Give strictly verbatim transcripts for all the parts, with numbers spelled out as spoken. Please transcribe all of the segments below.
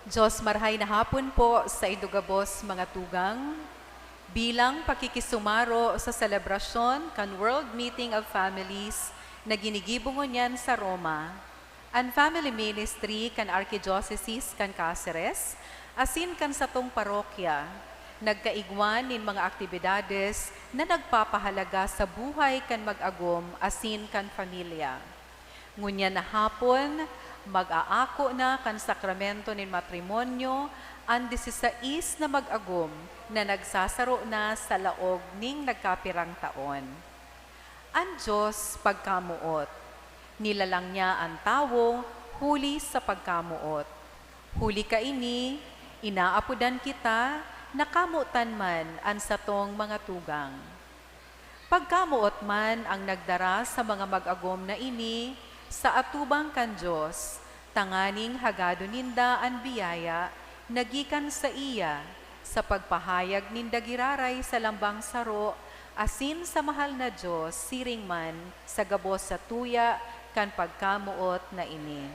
Diyos, marhay na hapon po sa indo gabos, mga tugang. Bilang pakikisumaro sa selebrasyon kan World Meeting of Families na ginigibo ngunyan sa Roma, an Family Ministry kan Arkidiocese kan Caceres asin kan satong parokya nagkaigwa nin mga aktibidades na nagpapahalaga sa buhay kan mag-agom asin kan pamilya. Ngunyan na hapon, mag-aako na kan sakramento nin matrimonyo an disisais na mag-agom na nagsasaro na sa laog nin nagkapirang taon. An Dios pagkamoot. Nilalang niya an tawo huli sa pagkamoot. Huli kaini, inaapodan kita na kamotan man an satong mga tugang. Pagkamoot man an nagdara sa mga mag-agom na ini sa atubang kan Dios, tanganing hagadon ninda an biyaya na gikan saiya, sa pagpahayag ninda giraray sa lambang saro asin sa mahal na Dios, siring man sa gabos satuya kan pagkamoot na ini.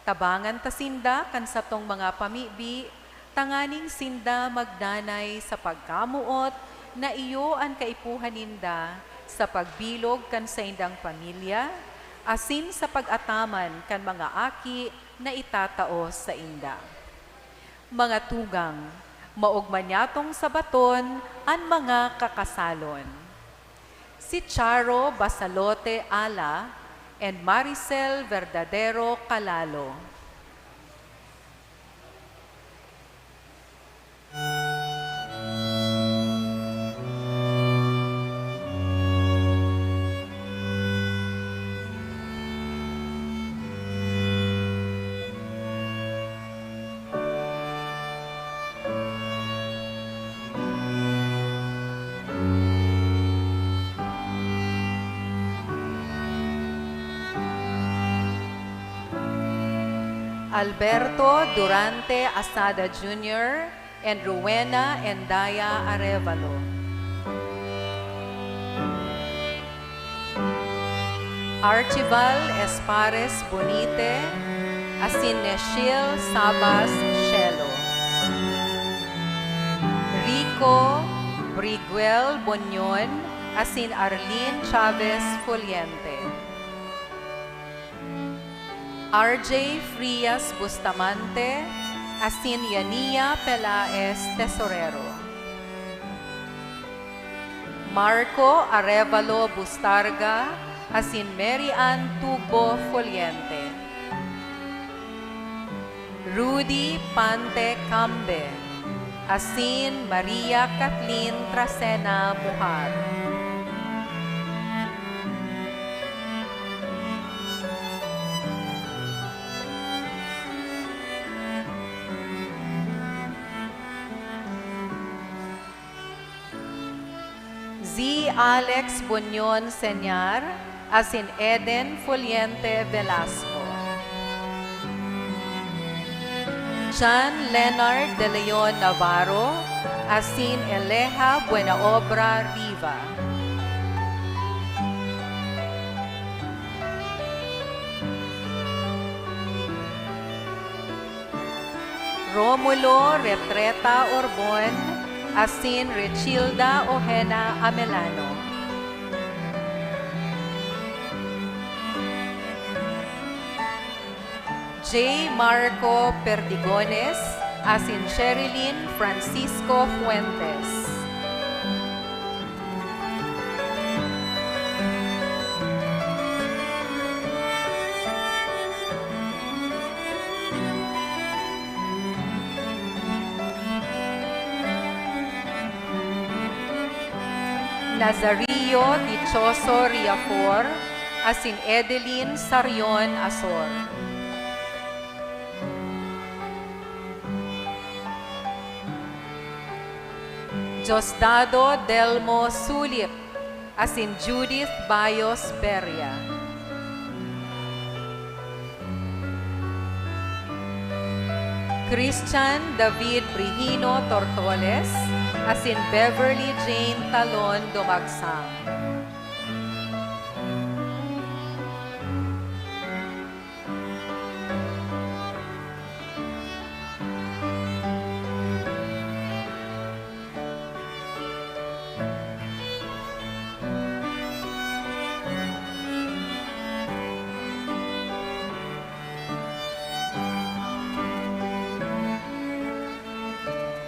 Tabangan ta sinda kan satong mga pamibi, tanganing sinda magdanay sa pagkamoot na iyo an kaipuhan ninda sa pagbilog kan saindang pamilya asin sa pag-ataman kan mga aki na itatao sainda. Mga tugang, maogma niyatong sabaton an mga kakasalon. Si Charo Basalote Ala and Maricel Verdadero Calalo. Alberto Durante Asada Junior and Rowena Endaya Arevalo. Archival Espares Bonite asin Neshil Sabas Shelo. Rico Briguel Bonyon asin Arlene Chavez Fullente. R J Frias Bustamante asin Yania Pelaez Tesorero. Marco Arevalo Bustarga asin Mary Ann Tugbo Fullente. Rudy Pante Cambe asin Maria Kathleen Tracena Muhar. Zi Alex Bunyon Senyar asin Eden Fullente Velasco. John Leonard De Leon Navarro asin Eleja Buenaobra Riva. Romulo Retreta Orbon asin Rechilda Ojena Amelano. J. Marco Perdigones asin Sherilyn Francisco Fuentes. Nazario Dichoso Riafor asin Edeline Sarion Asor. Diosdado Delmo Sulip asin Judith Bayos Beria. Christian David Brihino Tortoles asin Beverly Jane Talon Dumagsang.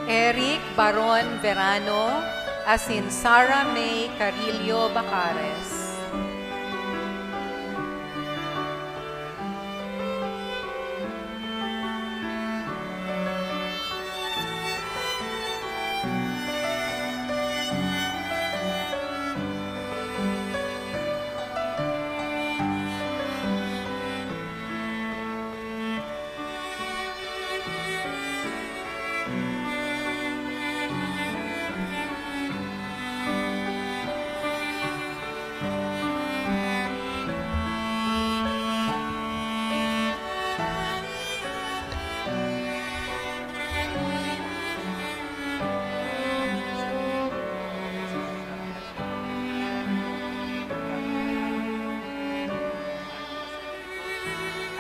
Eric Baron Verano asin Sarah May Carillo Bacares.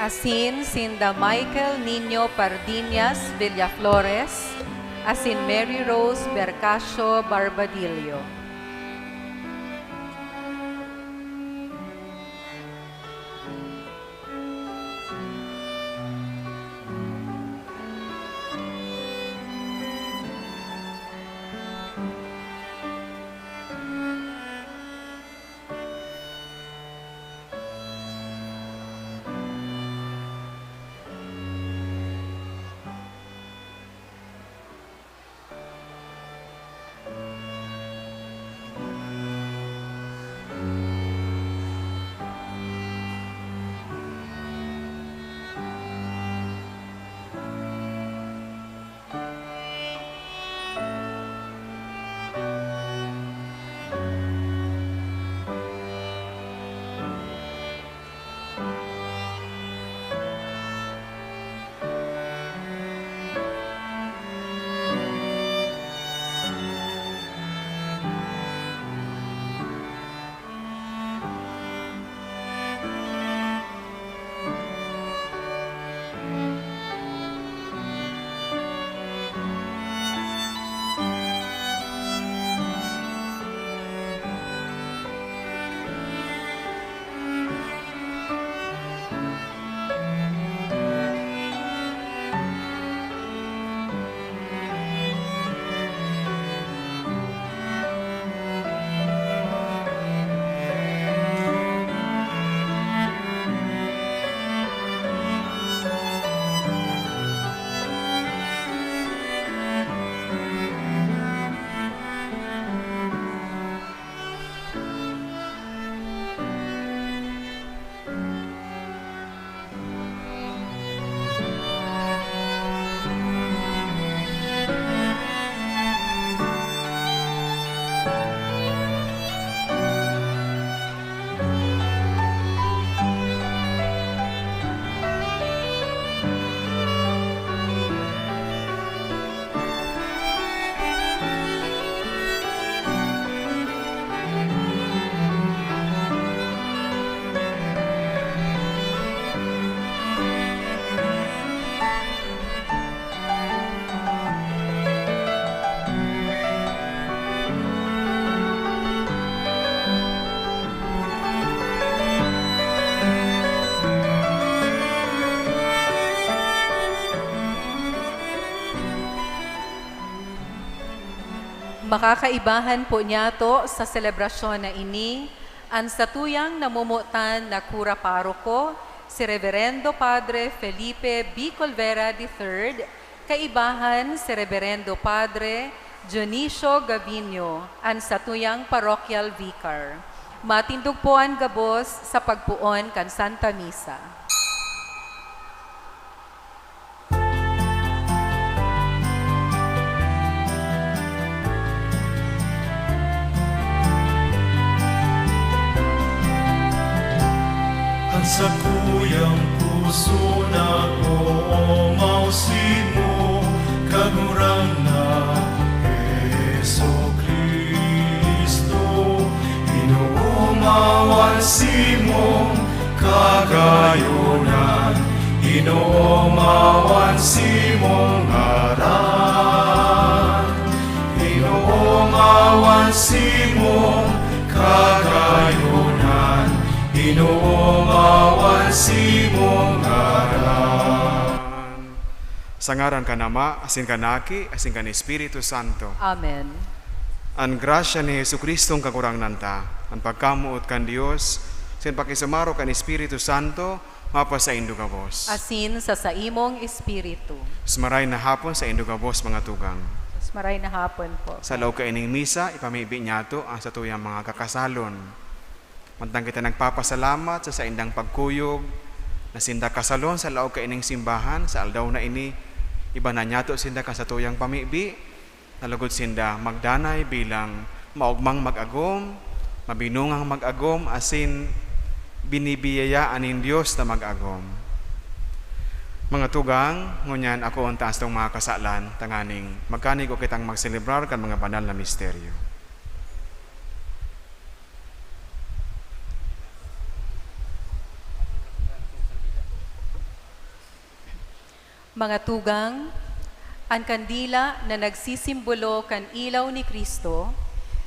Asin sinda Michael Niño Pardiñas Villaflores asin Mary Rose Bercasio Barbadillo. Makakaibahan po niyato sa selebrasyon na ini an satuyang namomotan na kura paroko, si Reverendo Padre Felipe B. Colvera the third, kaibahan si Reverendo Padre Dionisio Gavino, an satuyang parochial vicar. Matindog po an gabos sa pagpoon kan Santa Misa. An sakuyang puso nag-oomaw simo, Kagurangnan Jesu-Cristo. Inoomawan simong kagayonan, inoomawan simong ngaran, inoomawan simong kagayonan, inoomawan simong ngaran. Sa ngaran kan Ama, asin kan Aki, asin kan Espiritu Santo. Amen. An grasya ni Jesu-Cristong Kagurangnan ta, an pagkamoot kan Dios, asin pakisumaro kan Espiritu Santo, mapasaindo gabos. Asin sa saimong espiritu. Mas maray na hapon saindo gabos, mga tugang. Mas maray na hapon po. Sa laog kaining misa, ipamibi niyato ang satuyang mga kakasalon. Mantang kita nagpapasalamat sa saindang pagkuyog na sinda kasalon sa laog kaining simbahan sa aldaw na ini, ibanan niyato sinda kan satuyang pamibi, na lugod sinda magdanay bilang maogmang mag-agom, mabinungang mag-agom, asin binibiyayaan nin Dios na mag-agom. Mga tugang, ngunyan ako ang taas tong mga kasalan, tanganing magkanigo kitang magselebrar kan mga banal na misteryo. Mga tugang, an kandila na nagsisimbolo kan ilaw ni Cristo,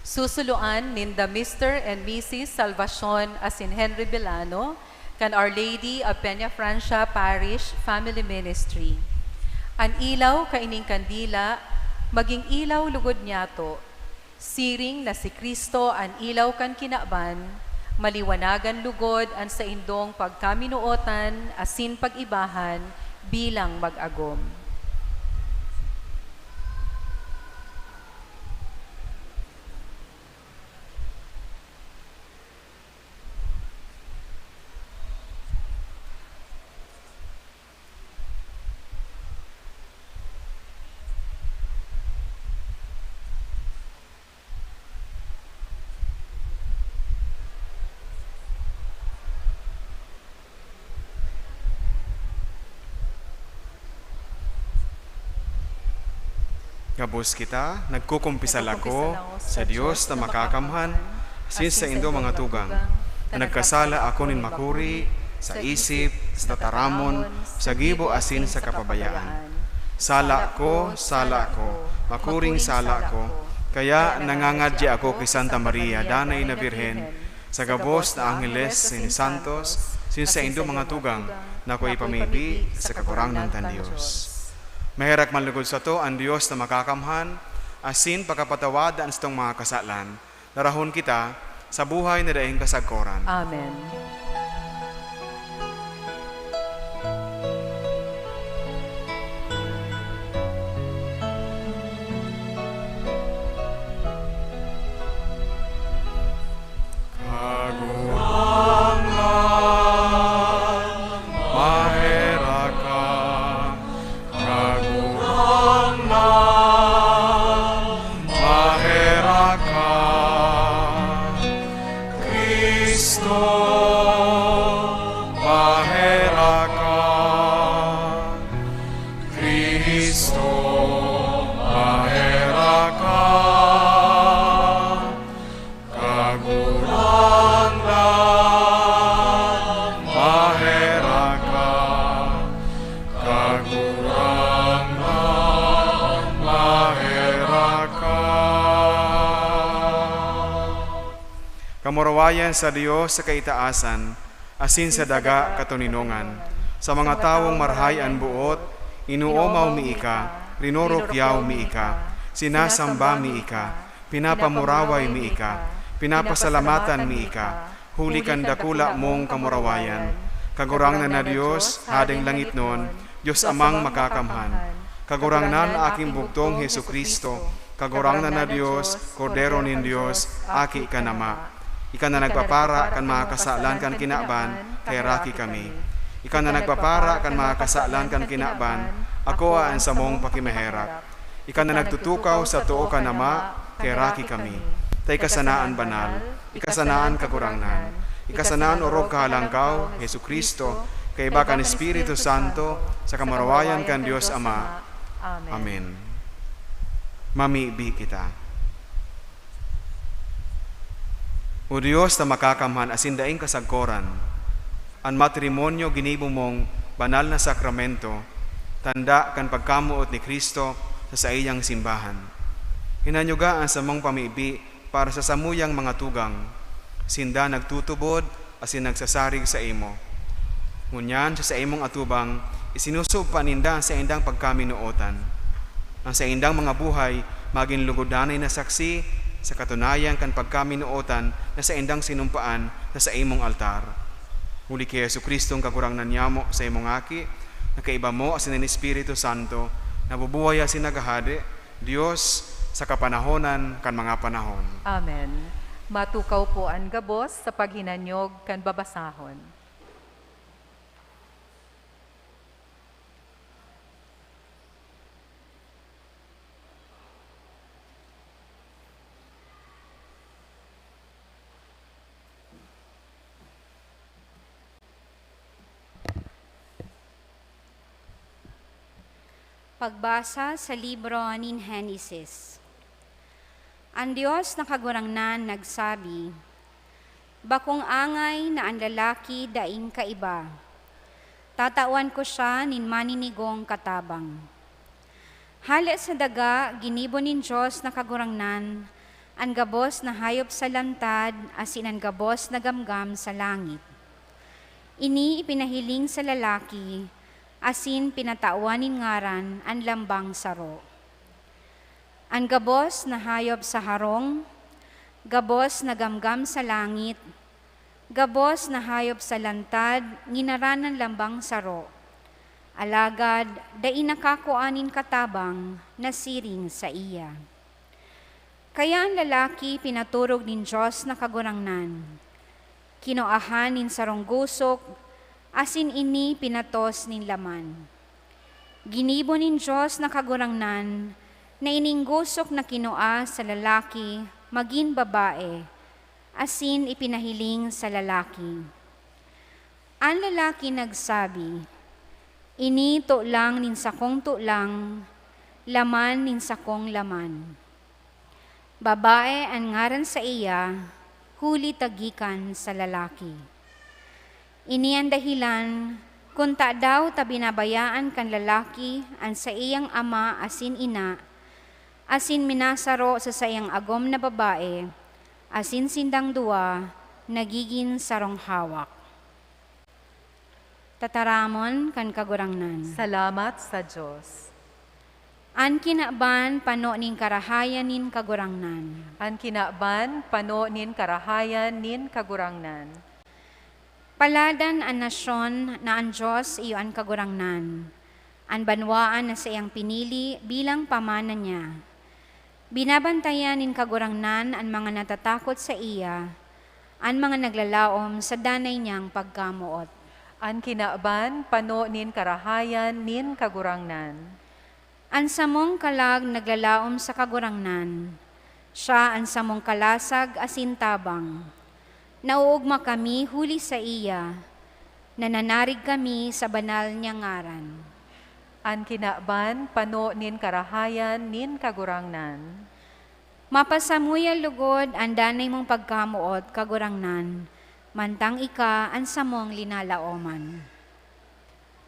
susuloan ninda Mister and Missus Salvacion asin Henry Belano kan Our Lady of Peña Francia Parish Family Ministry. An ilaw kaining kandila magin ilaw lugod niyato, siring na si Cristo an ilaw kan kinaban, maliwanagan lugod an saindong pagkaminootan asin pag-ibahan bilang mag-agom. Gabos kita, nagkukumpisal ako sa Dios na makakamhan, asin saindo mga tugang, na nagkasala ako nin makuri, sa isip, sa tataramon, sa gibo asin sa kapabayaan. Sala ko, sala ko, makuring sala ko, kaya nangangadya ako ki Santa Maria, Danay na Birhen, sa gabos na angheles asin santos, asin saindo mga tugang, na ako ipamibi sa Kagurangnan kan Dios. Maherak man lugod sato an Dios na makakamhan, asin pakapatawad an satong mga kasalan, darahon kita sa buhay na daing kasagkoran. Amen. Kagurangnan, maherak ka. Kagurangnan, maherak ka. Cristo, maherak ka. Cristo, maherak ka. Kagurangnan, maherak ka. Kagurangnan, maherak ka. Kamurawayan sa Dios sa kaitaasan, asin sa daga katoninongan. Sa mga tawong marahay an boot, inoomaw mi ika, rinurukyaw mi ika, sinasamba mi ika, pinapamuraway mi ika, pinapasalamatan mi ika, huli kan dakula mong kamurawayan. Kagurangnan na Dios, Hadeng langitnon, Dios Amang makakamhan. Kagurangnan na aking bugtong Jesu-Cristo, Kagurangnan na Dios, Kordero nin Dios, Aki kan Ama. Ika na nagpapara kan mga kasalan kan kinaban, kaheraki kami. Ika na nagpapara kan mga kasalan kan kinaban, akoa an samong pakimaherak. Ika na nagtutukaw sa too kan Ama, kaheraki kami. Ta ika sana an banal, ika sana an kagurangnan, ika sana an orog kahalangkaw, Jesu-Cristo, kaiba kan Espiritu Santo, sa kamurawayan kan Dios Ama. Amen. Amen. Mamibi kita. O Dios na makakamhan asin daing kasagkoran, an matrimonyo ginibo mong banal na sakramento, tanda kan pagkamoot ni Cristo sa saiyang simbahan. Hinanyuga an samong pamibi para sa samuyang mga tugang. Sinda nagtutubod asin nagsasarig saimo. Ngunyan, sa saimong atubang, Isinusog pa ninda an saindang pagkaminootan. An saindang mga buhay magin lugodanay na saksi sa katunayan kan pagkaminootan na saindang sinumpaan na sa imong altar. Huli ki Jesu-Cristo an Kagurangnan nyamo, sa imong Aki, na kaiba mo asin an Espiritu Santo, nabubuhay asin naghahade, Dios, sa kapanahonan kan mga panahon. Amen. Matukaw po an gabos sa paghinanyog kan babasahon. Pagbasa sa libro nin Henesis. An Dios na Kagurangnan nagsabi, "Bakong angay na an lalaki daing kaiba. Tatawan ko siya nin maninigong katabang." Hale sa daga, ginibo nin Dios na Kagurangnan an gabos na hayop sa lantad asin an gabos na gamgam sa langit. Ini ipinahiling sa lalaki, asin pinatawan nin ngaran an lambang saro. An gabos na hayop sa harong, gabos na gamgam sa langit, gabos na hayop sa lantad, nginaran an lambang saro. Alagad dai nakakua nin katabang na siring saiya. Kaya an lalaki pinaturog nin Dios na Kagurangnan. Kinuahan nin sarong gusok, asin ini pinatos nin laman. Ginibo nin Dios na Kagurangnan na ining gusok na kinua sa lalaki magin babae, asin ipinahiling sa lalaki. An lalaki nagsabi, "Ini tolang nin sakong tolang, laman nin sakong laman." Babae an ngaran saiya, huli ta gikan sa lalaki. Ini an dahelan kun tadaw ta binabayaan kan lalaki an saiyang ama asin ina, asin minasaro sa saiyang agom na babae, asin sindang duwa nagigin sarong hawak. Tataramon kan Kagurangnan. Salamat sa Dios. An kinaban pano nin karahayan nin Kagurangnan. An kinaban pano nin karahayan nin Kagurangnan. Paladan an nasyon na an Dios iyo an Kagurangnan, an banwaan na saiyang pinili bilang pamana niya. Binabantayan nin Kagurangnan an mga natatakot saiya, an mga naglalaom sa danay niyang pagkamoot. An kinaban pano nin karahayan nin Kagurangnan. An samong kalag naglalaom sa Kagurangnan. Siya an samong kalasag asin tabang. Naoogma kami huli saiya, nananarig kami sa banal niyang ngaran. An kinaban pano nin karahayan nin Kagurangnan. Mapasamuya logod an danay mong pagkamoot, Kagurangnan, mantang ika an samong linalaoman.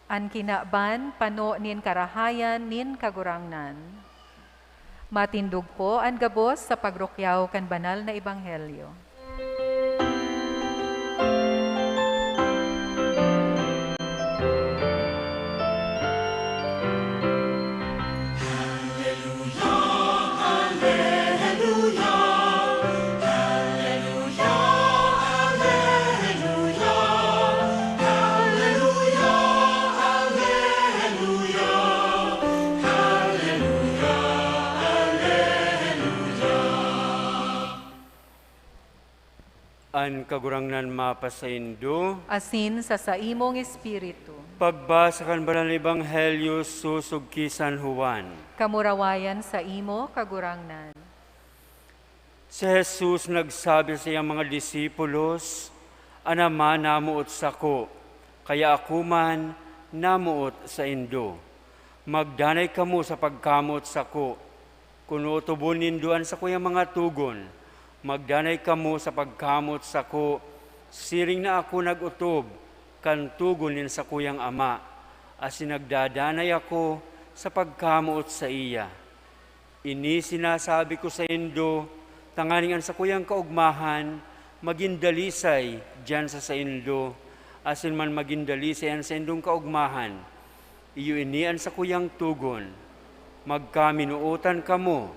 An kinaban pano nin karahayan nin Kagurangnan. Matindog po an gabos sa pagrukyaw kan banal na ebanghelyo. An Kagurangnan mapasaindo. Asin sa saimong espiritu. Pagbasa kan Banal na Ebanghelyo sosog ki San Juan. Kamurawayan saimo, Kagurangnan. Si Jesus nagsabi sa saiyang mga disipulos, "An Ama namoot sako, kaya ako man namoot saindo. Magdanay kamo sa pagkamoot sako. Kun otobon nindo an sakuyang mga togon, magdanay kamo sa pagkamoot sako, siring na ako nag-otob kan togon nin sakuyang Ama, asin nagdadanay ako sa pagkamoot saiya. Ini sinasabi ko saindo, tanganing an sakuyang kaogmahan magin dalisay diyan sa saindo, asin man magin dalisay an saindong kaogmahan. Iyo ini an sakuyang togon, magkaminootan kamo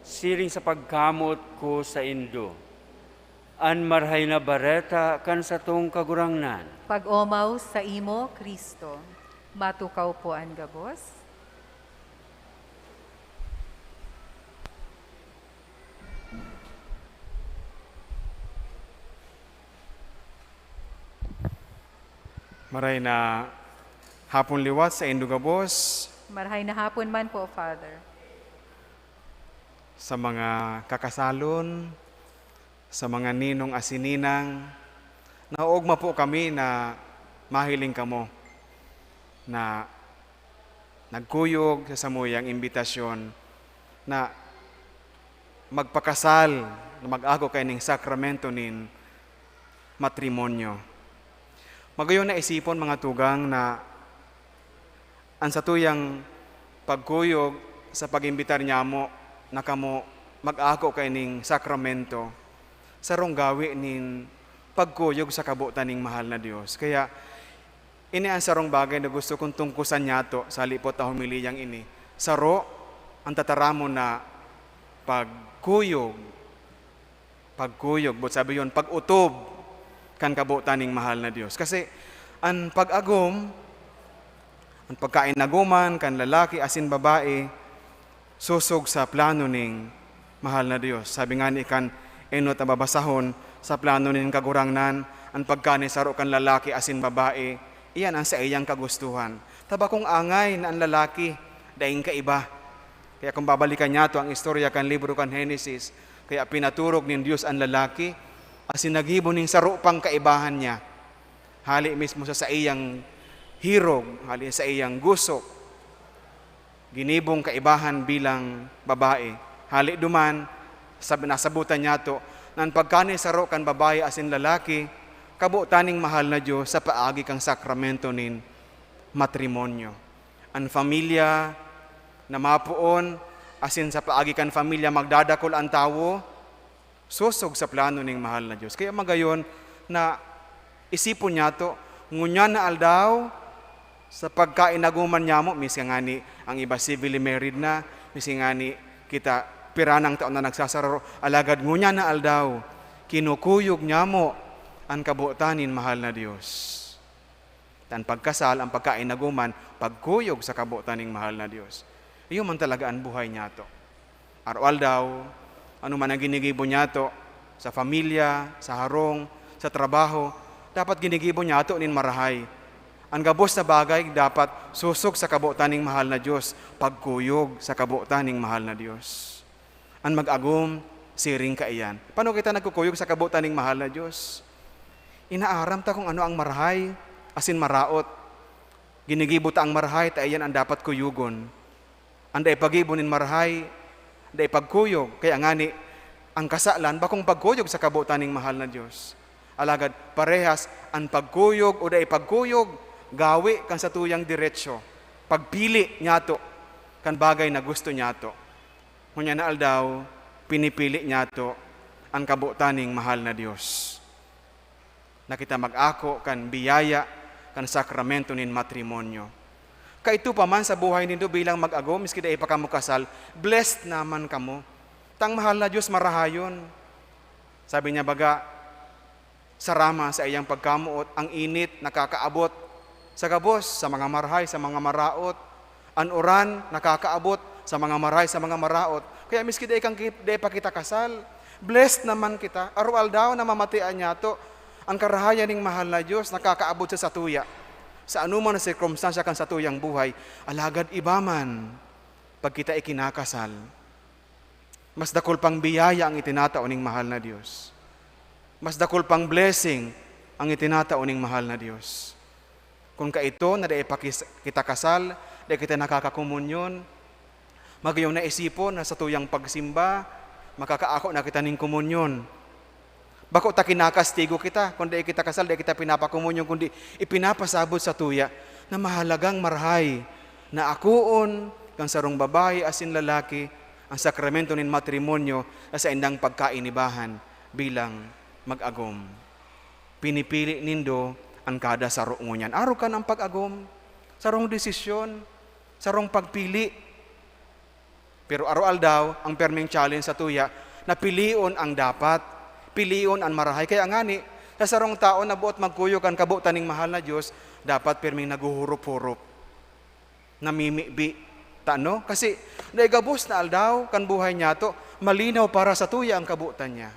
siring sa pagkamoot ko saindo. An Marahay na Bareta kan satong Kagurangnan. Pag-omaw saimo, Cristo. Matukaw po an gabos. Maray na hapon liwat saindo gabos. Marahay na hapon man po, Father. Sa mga kakasalon, sa mga ninong asin ninang, naoogma po kami na mahiling kamo na nagkuyog sa samuyang imbitasyon na magpakasal, na mag-ako kaining sakramento nin matrimonyo. Magayon na isipon, mga tugang, na an satuyang pagkuyog sa pag-imbitar nyamo na kamo mag-ako kaining sakramento, sarong gawe nin pagkuyog sa kabotan ning mahal na Dios. Kaya, ini an sarong bagay na gusto kong tungkusan nyato sa halipot na homiliyang ini. Saro, an tataramon na pagkuyog, pagkuyog, boot sabi yon, pag-otob kan kabotan ning mahal na Dios. Kasi an pag-agom, an pagkainagoman kan lalaki asin babae, sosog sa plano ning mahal na Dios. Sabi ngani kan enot na babasahon, sa plano nin Kagurangnan, an pagkanisaro kan lalaki asin babae, iyan an saiyang kagustuhan. Ta bakong angay na an lalaki daing kaiba. Kaya kung babalikan nyato ang istorya kan libro kan Henesis, kaya pinaturog nin Dios an lalaki, asin naggibo nin saro pang kaibahan niya. Hali mismo sa saiyang hirog, hali sa saiyang gusok, ginibong kaibahan bilang babae. Hali duman, sab-, nasabotan nyato na an pagkanisaro kan babae asin lalaki, kabotan ning mahal na Dios sa paagi kan sakramento nin matrimonyo. An pamilya na mapoon, asin sa paagi kan pamilya magdadakul an tawo, sosog sa plano ning mahal na Dios. Kaya magayon na isipon nyato, ngunyan na aldaw, sa pagkainagoman nyamo, miski ngani ang iba civilly married na, miski ngani kita pira nang taon na nagsasararo, alagad ngunyan na aldaw, kinukuyog nyamo an kabotan nin mahal na Dios. An pagkasal, an pagkainagoman, pagkuyog sa kabotan ning mahal na Dios. Iyo man talaga an buhay nyato. Araw-aldaw, ano man an ginigibo nyato, sa pamilya, sa harong, sa trabaho, dapat ginigibo nyato nin marahay. An gabos na bagay dapat sosog sa kabotan ning mahal na Dios, pagkuyog sa kabotan ning mahal na Dios. An mag-agom, siring kaiyan. Paano kita nagkukuyog sa kabotan ning mahal na Dios? Inaaram ta kung ano ang marahay asin maraot. Ginigibo ta ang marahay ta iyan an dapat kuyogon. An dai paggibo nin marahay, dai pagkuyog. Kaya ngani, ang kasalan bakong pagkuyog sa kabotan ning mahal na Dios. Alagad parehas an pagkuyog o dai pagkuyog, gawe kan satuyang diretsyo, pagpili nyato kan bagay na gusto nyato. Ngunyan na aldaw, pinipili nyato an kabotan ning mahal na Dios, na kita mag-ako kan biyaya kan sakramento nin matrimonyo. Kaidto pa man sa buhay nindo bilang mag-agom, miski dai pa kamo kasal, blessed naman kamo. Tang mahal na Dios marahayon. Sabi niya baga, sarama sa iyang pagkamoot, ang init nakakaabot sa gabos, sa mga marahay, sa mga maraot. An uran nakakaabot sa mga marahay, sa mga maraot. Kaya miski dai kan ki-, dai pa kita kasal, blessed naman kita. Araw-aldaw namamatian nyato an karahayan ning mahal na Dios nakakaabot sa satuya, sa anoman na sirkumstansya kan satuyang buhay. Alagad iba man, pag kita ikinakasal, mas dakul pang biyaya ang itinatao ning mahal na Dios. Mas dakul pang blessing ang itinatao ning mahal na Dios. Kun kaidto na dai pa kis-, kita kasal, dai kita nakakakomunyon, magayon na isipon na satuyang pagsimba, makakaako na kita nin komunyon. Bako ta kinakastigo kita, kun dai kita kasal, dai kita pinapakomunyon, kundi ipinapasabot satuya na mahalagang marahay na akoon kan sarong babayi asin lalaki an sakramento nin matrimonyo sa saindang pagkainibahan bilang mag-agom. Pinipili nindo an kada saro ngunyan. Arog kan an pag-agom. Sarong desisyon, sarong pagpili. Pero aroaldaw, ang perming challenge sa tuya, na pilion ang dapat, pilion ang marahay. Kaya ngani, sa sarong tao na buot magkuyog kan kabotan ning mahal na Dios, dapat perming naghuhurop-hurop, namimibi. Tano? Kasi, naigabos na aldaw kan buhay niya to, malinaw para sa tuya ang kabotan niya.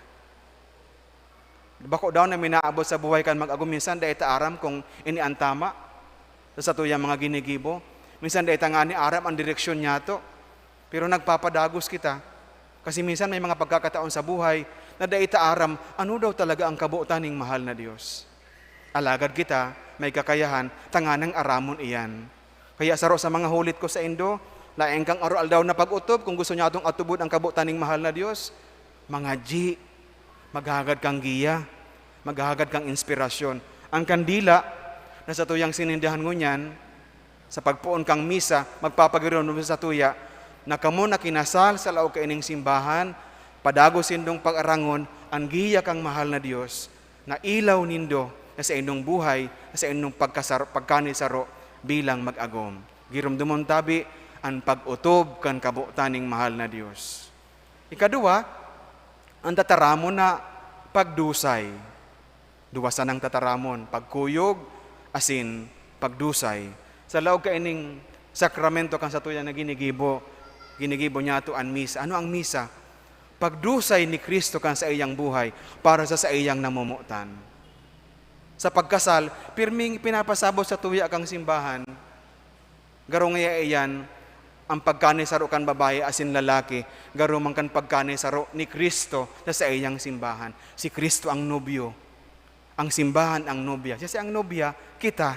Bako daw na minaabot sa buhay kan mag-agom, minsan dai ta aram kung ini an tama sa satuyang mga ginigibo. Minsan dai ta ngani aram an direksyon niyato. Pero nagpapadagos kita. Kasi minsan may mga pagkakataon sa buhay na dai ta aram ano daw talaga ang kabotan ning mahal na Dios. Alagad kita may kakayahan tanganing aramon iyan. Kaya saro sa mga hulit ko saindo, laen kang aroaldaw na pag-otob kung gusto nyatong atubod ang kabotan ning mahal na Dios. Mangadyi, maghahagad kang giya, maghahagad kang inspirasyon. Ang kandila na satuyang sinindahan ngunyan, sa pagpoon kan misa, magpapagiromdom sa satuya na kamo na kinasal sa laog kaining simbahan, padagos sindong pag-arangon an giya kan mahal na Dios, na ilaw nindo na saindong buhay, na saindong pagkasar-, pagkanisaro bilang mag-agom. Giromdomon tabi an pag-otob kan kabotan ning mahal na Dios. Ikaduwa, an tataramon na pagdusay. Duwa sanang tataramon, pagkuyog asin pagdusay. Sa laog kaining sakramento kan satuya na ginigibo, ginigibo niyato an misa. Ano ang misa? Pagdusay ni Cristo kan saiyang buhay para sa saiyang namomotan. Sa pagkasal, pirming pinapasabot sa tuya kan simbahan, garo ngaya iyan ang pagkanisaro kan babayi asin lalaki, garo man kan pagkanisaro ni Cristo sa saiyang simbahan. Si Cristo ang nobyo, ang simbahan ang nobya. Siya, siya ang nobya, kita.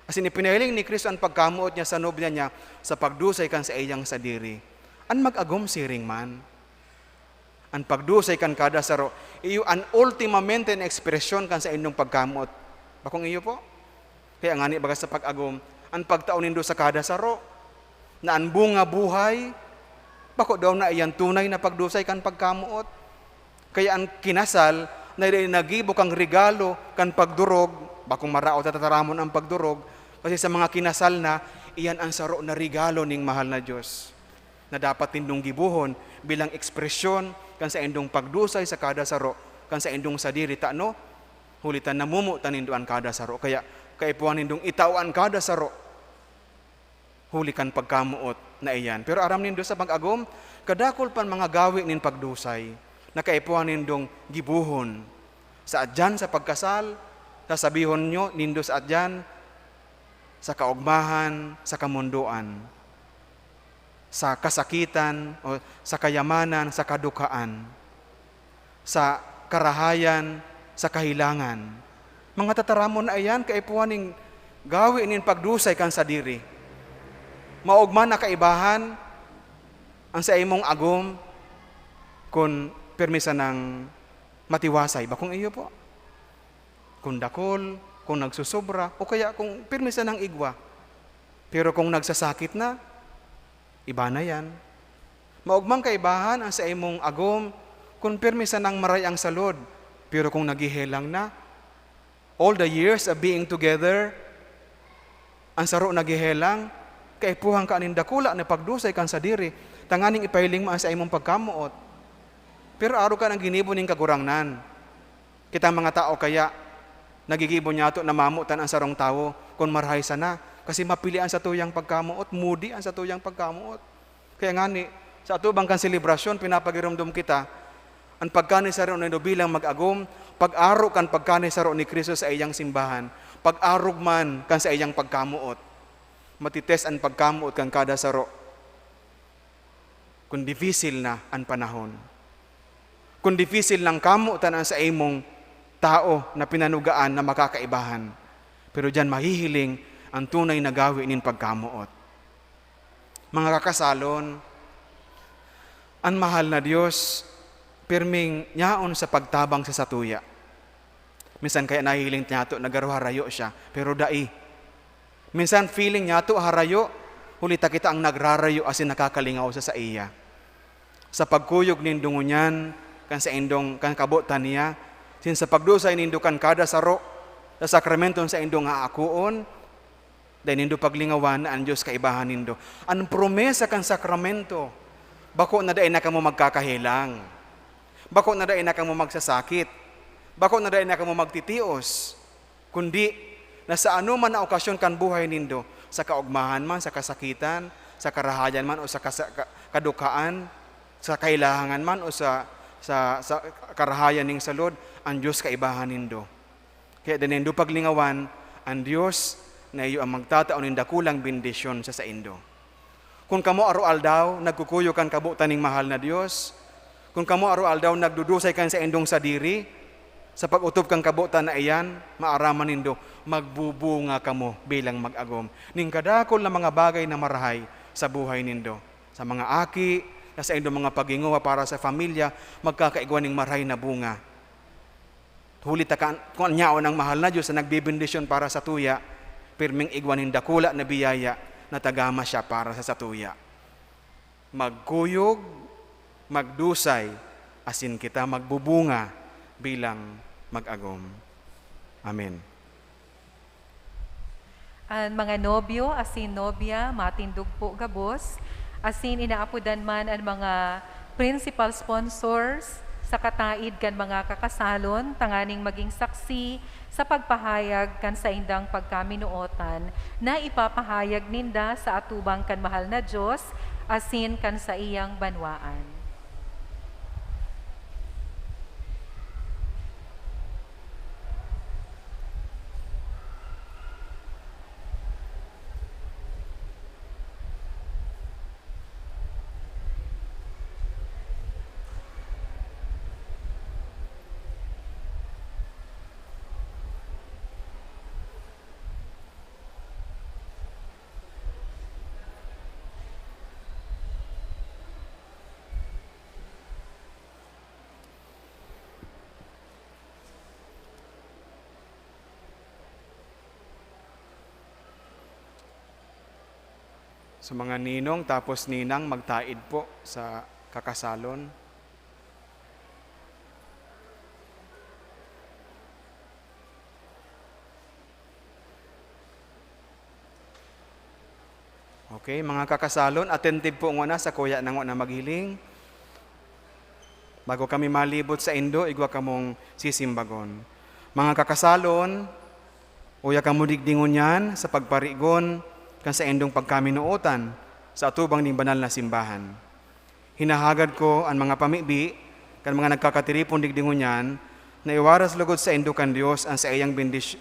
Asin ipinahiling ni Cristo an pagkamoot niya sa nobya niya sa pagdusay kan saiyang sadiri. An mag-agom siring man. An pagdusay kan kada saro, iyo an ultimamente na ekspresyon kan saindong pagkamoot. Bakong iyo po? Kaya ngani baga sa pag-agom, an pagtao nindo sa kada saro, na an bunga buhay, bako daw na iyan tunay na pagdusay kan pagkamoot. Kaya an kinasal na dai naggibo kan regalo kan pagdurog, bakong maraot na tataramon an pagdurog, kasi sa mga kinasal na, iyan an saro na regalo ning mahal na Dios, na dapat nindong gibohon bilang ekspresyon kan saindong pagdusay sa kada saro kan saindong sadiri, tano, huli ta namomotan nindo an kada saro. Kaya kaipuhan nindong itao an kada saro huli kan pagkamoot na iyan. Pero aram nindo sa pag-agom, kadakul pan mga gawe nin pagdusay na kaipuhan nindong gibohon. Sa adyan sa pagkasal, sasabihon nyo, nindo sa adyan, sa kaogmahan, sa kamondoan, sa kasakitan, o sa kayamanan, sa kadukhaan, sa karahayan, sa kahilangan. Mga tataramon na iyan, kaipuhan nin gawe nin pagdusay kan sadiri. Maogma na kaibahan an saimong agom kun pirmi sanang matiwasay, bakong iyo po. Kung dakul, kung nagsusobra, o kaya kung pirmi sanang igwa. Pero kung nagsasakit na, iba na yan. Maogmang kaibahan an saimong agom kun pirmi sanang maray ang salod, pero kung naghihelang na, all the years of being together, an saro naghihelang, kaipuhan ka nin dakula na pagdusay kan sadiri, tanganing ipahiling mo an saimong pagkamoot. Pero arog kan ginibo nin Kagurangnan. Kitang mga tao kaya, nagigibo niyato na mamotan an sarong tawo kun marahay sana, kasi mapili an satuyang pagkamoot, moody an satuyang pagkamoot. Kaya ngani, sa atubang kan selebrasyon, pinapagiromdom kita, an pagkanisaro nindo bilang mag-agom, pag-arog kan pagkanisaro ni Cristo sa iyang simbahan, pag-arog man kan sa iyang pagkamoot. Matitest an pagkamoot kan kada saro. Kun dipisil na an panahon. Kun dipisil nang kamotan an saimong tao na pinanugaan na makakaibahan, pero diyan mahihiling an tunay na gawi nin pagkamoot. Mga kakasalon, an mahal na Dios pirming yaon sa pagtabang sa satuya. Minsan kaya nahihiling niyato na garo harayo siya, pero dai. Minsan feeling niyato harayo, huli ta kita ang nagrarayo asin nakakalingaw sa saiya. Sa pagkuyog nindo ngunyan kan saindong, kan kabotan niya, asin sa pagdusay nindo kan kada saro sa sakramenton saindong aakoon, Dai nindo paglingawan na an Dios kaibahan nindo. An promesa kan sakramento, bako na dai na kamo magkakahelang, bako na dai na kamo magsasakit, bako na dai na kamo magtitios, kundi na sa anoman na okasyon kan buhay nindo, sa kaogmahan man, sa kasakitan, sa karahayan man, o sa kasa-, ka-, kadukhaan, sa kailahangan man, o sa, sa, sa karahayan ning salud, an Dios kaibahan nindo. Kaya dai nindo paglingawan, an Dios na iyo an magtatao nin dakulang bendisyon sa saindo. Kun kamo aroaldaw nagkukuyog kan kabotan nin mahal na Dios, kun kamo aroaldaw nagdudusay kan saindong sadiri, sa pag-otob kan kabotan na iyan, maaraman nindo, magbubunga kamo bilang mag-agom nin kadakul na mga bagay na marahay sa buhay nindo. Sa mga aki, sa saindong mga paghinguha para sa pamilya, magkakaigwa nin marahay na bunga. Huli ta kan, kun an yaon an mahal na Dios na nagbebendisyon para satuya, pirming igwa nin dakula na biyaya na tagama siya para sa satuya. Magkuyog, magdusay, asin kita magbubunga bilang mag-agom. Amen. An mga nobyo asin nobya matindog po gabos, asin inaapodan man an mga principal sponsors sa kataid kan mga kakasalon tanganing magin saksi sa pagpahayag kan saindang pagkaminootan na ipapahayag ninda sa atubang kan mahal na Dios asin kan saiyang banwaan. Sa mga ninong tapos ninang, magtaid po sa kakasalon. Okay, mga kakasalon, attentive po ngona sa kuya na ngona maghiling. Bago kami malibot saindo, igwa kamong sisimbagon. Mga kakasalon, uya kamo digdi ngunyan sa pagparigon kan saindong pagkaminootan sa atubang nin banal na simbahan. Hinahagad ko an mga pamibi kan mga nagkakatiripon digdi ngunyan na iwaras logod saindo kan Dios an saiyang bendis-,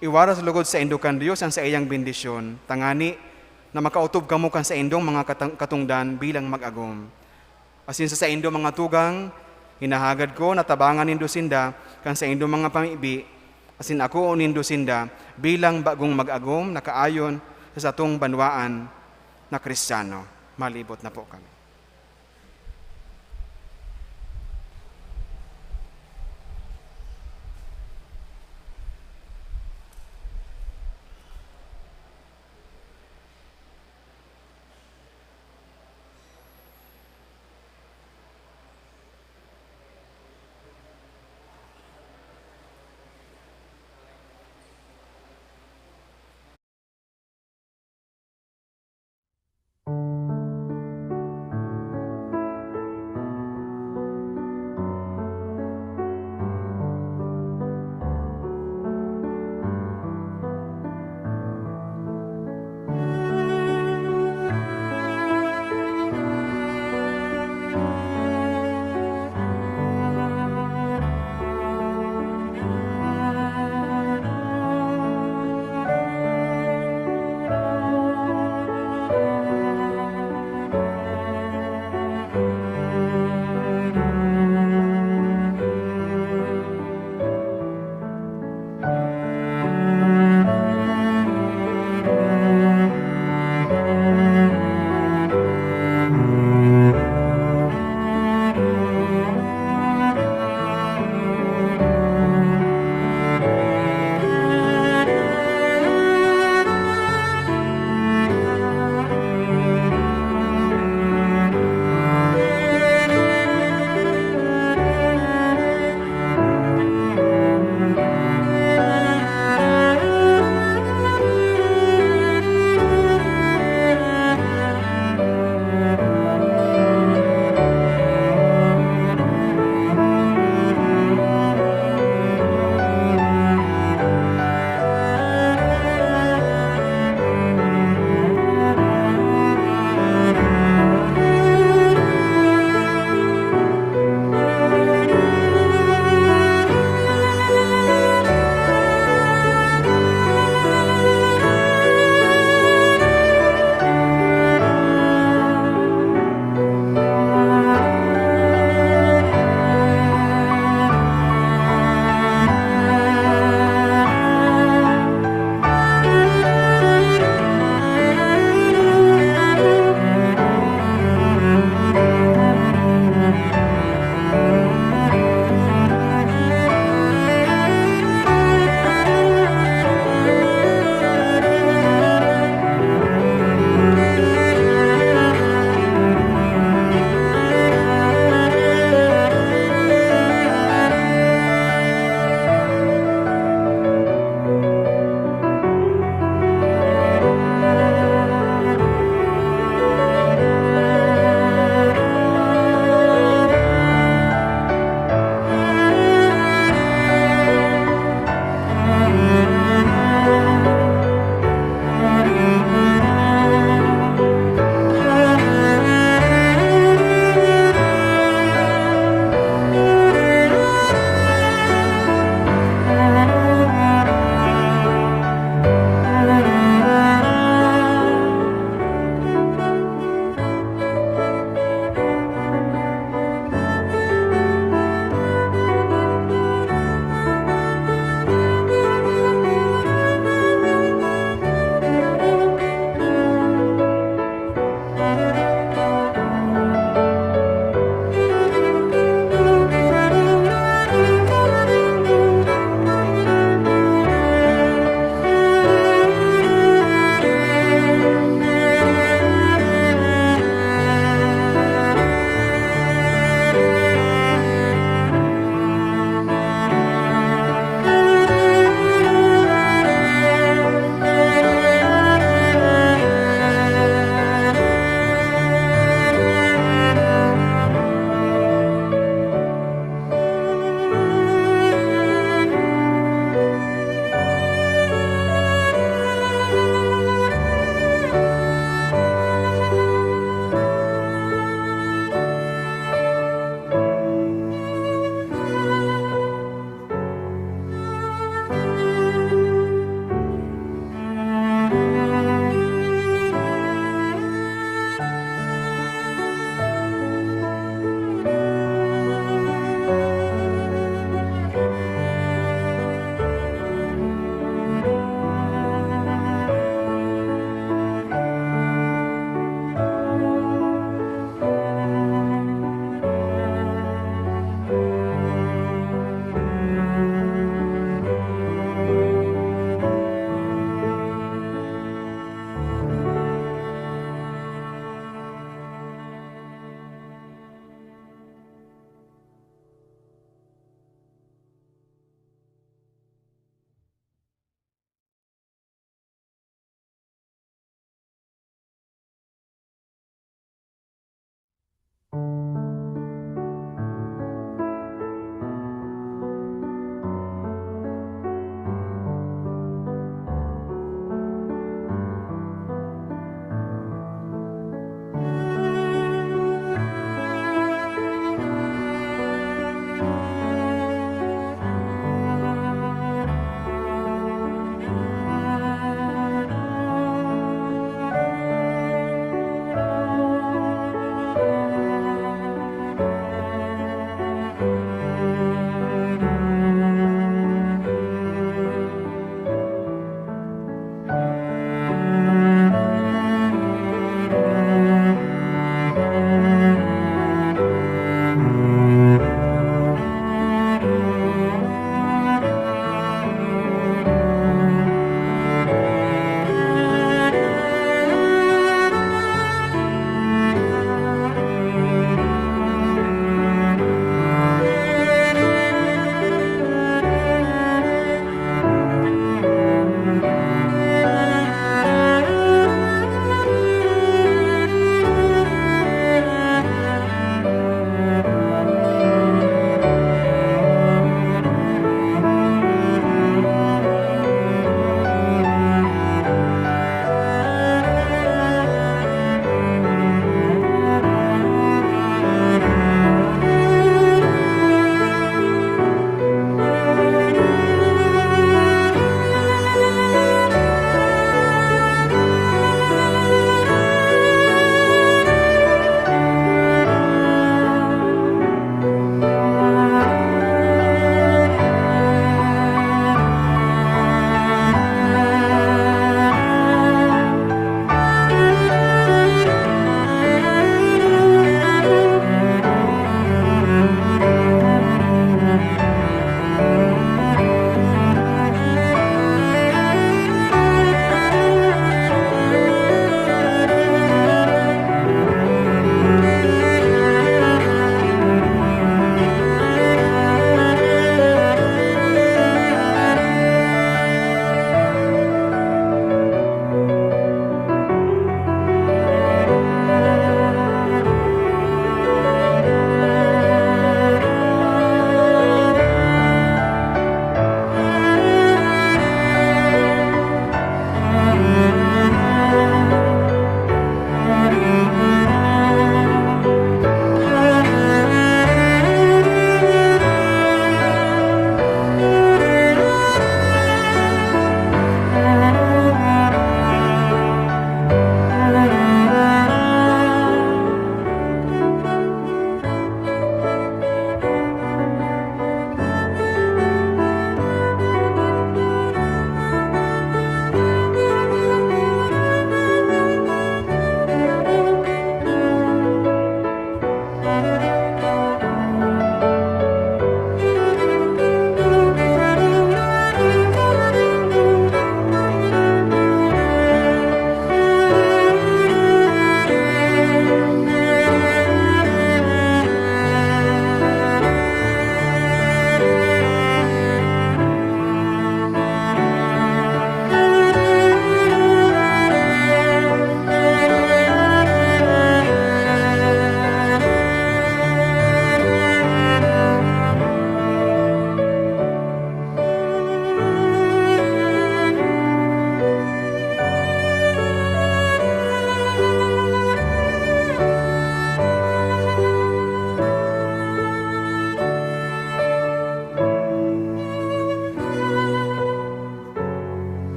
iwaras logod saindo kan Dios an saiyang bendisyon, tangani na makaotob kamo kan saindong mga katang-, katongdan bilang mag-agom. Asin sa saindong mga tugang, hinahagad ko na tabangan nindo sinda kan saindong mga pamibi, asin akoon nindo sinda bilang bagong mag-agom na kaayon sa satong banwaan na Cristiano. Malibot na po kami.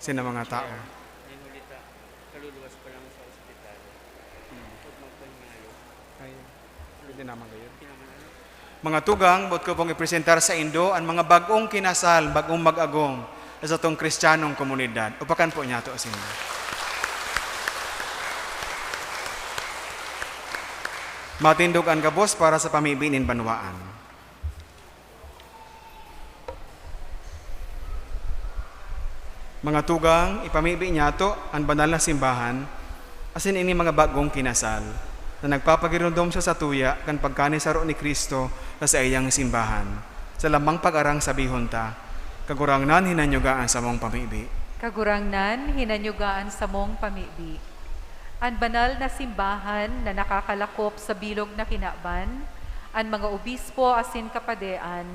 Sina mga tao. Nin huli ta, kaluluwas pa lang sa ospital. Hmm. Pag magpangayo. Ay, pwede naman kayo. Pwede naman, ano? Mga tugang, boot ko pong ipresentar saindo an mga bag-ong kinasal, bag-ong mag-agom sa satong Kristiyanong komunidad. Upakan po niyato saindo. Matindog an gabos para sa pamibi nin banwaan. Mga tugang, ipamibi niyato an banal na simbahan, asin ini mga bagong kinasal, na nagpapagiromdom sa satuya kan pagkanisaro ni Cristo sa saiyang simbahan. Sa lamang pag-arang sabihon ta, "Kagurangnan, hinanyuga an samong pamibi." Kagurangnan, hinanyuga an samong pamibi. An banal na simbahan na nakakalakop sa bilog na kinaban, an mga obispo asin kapadean,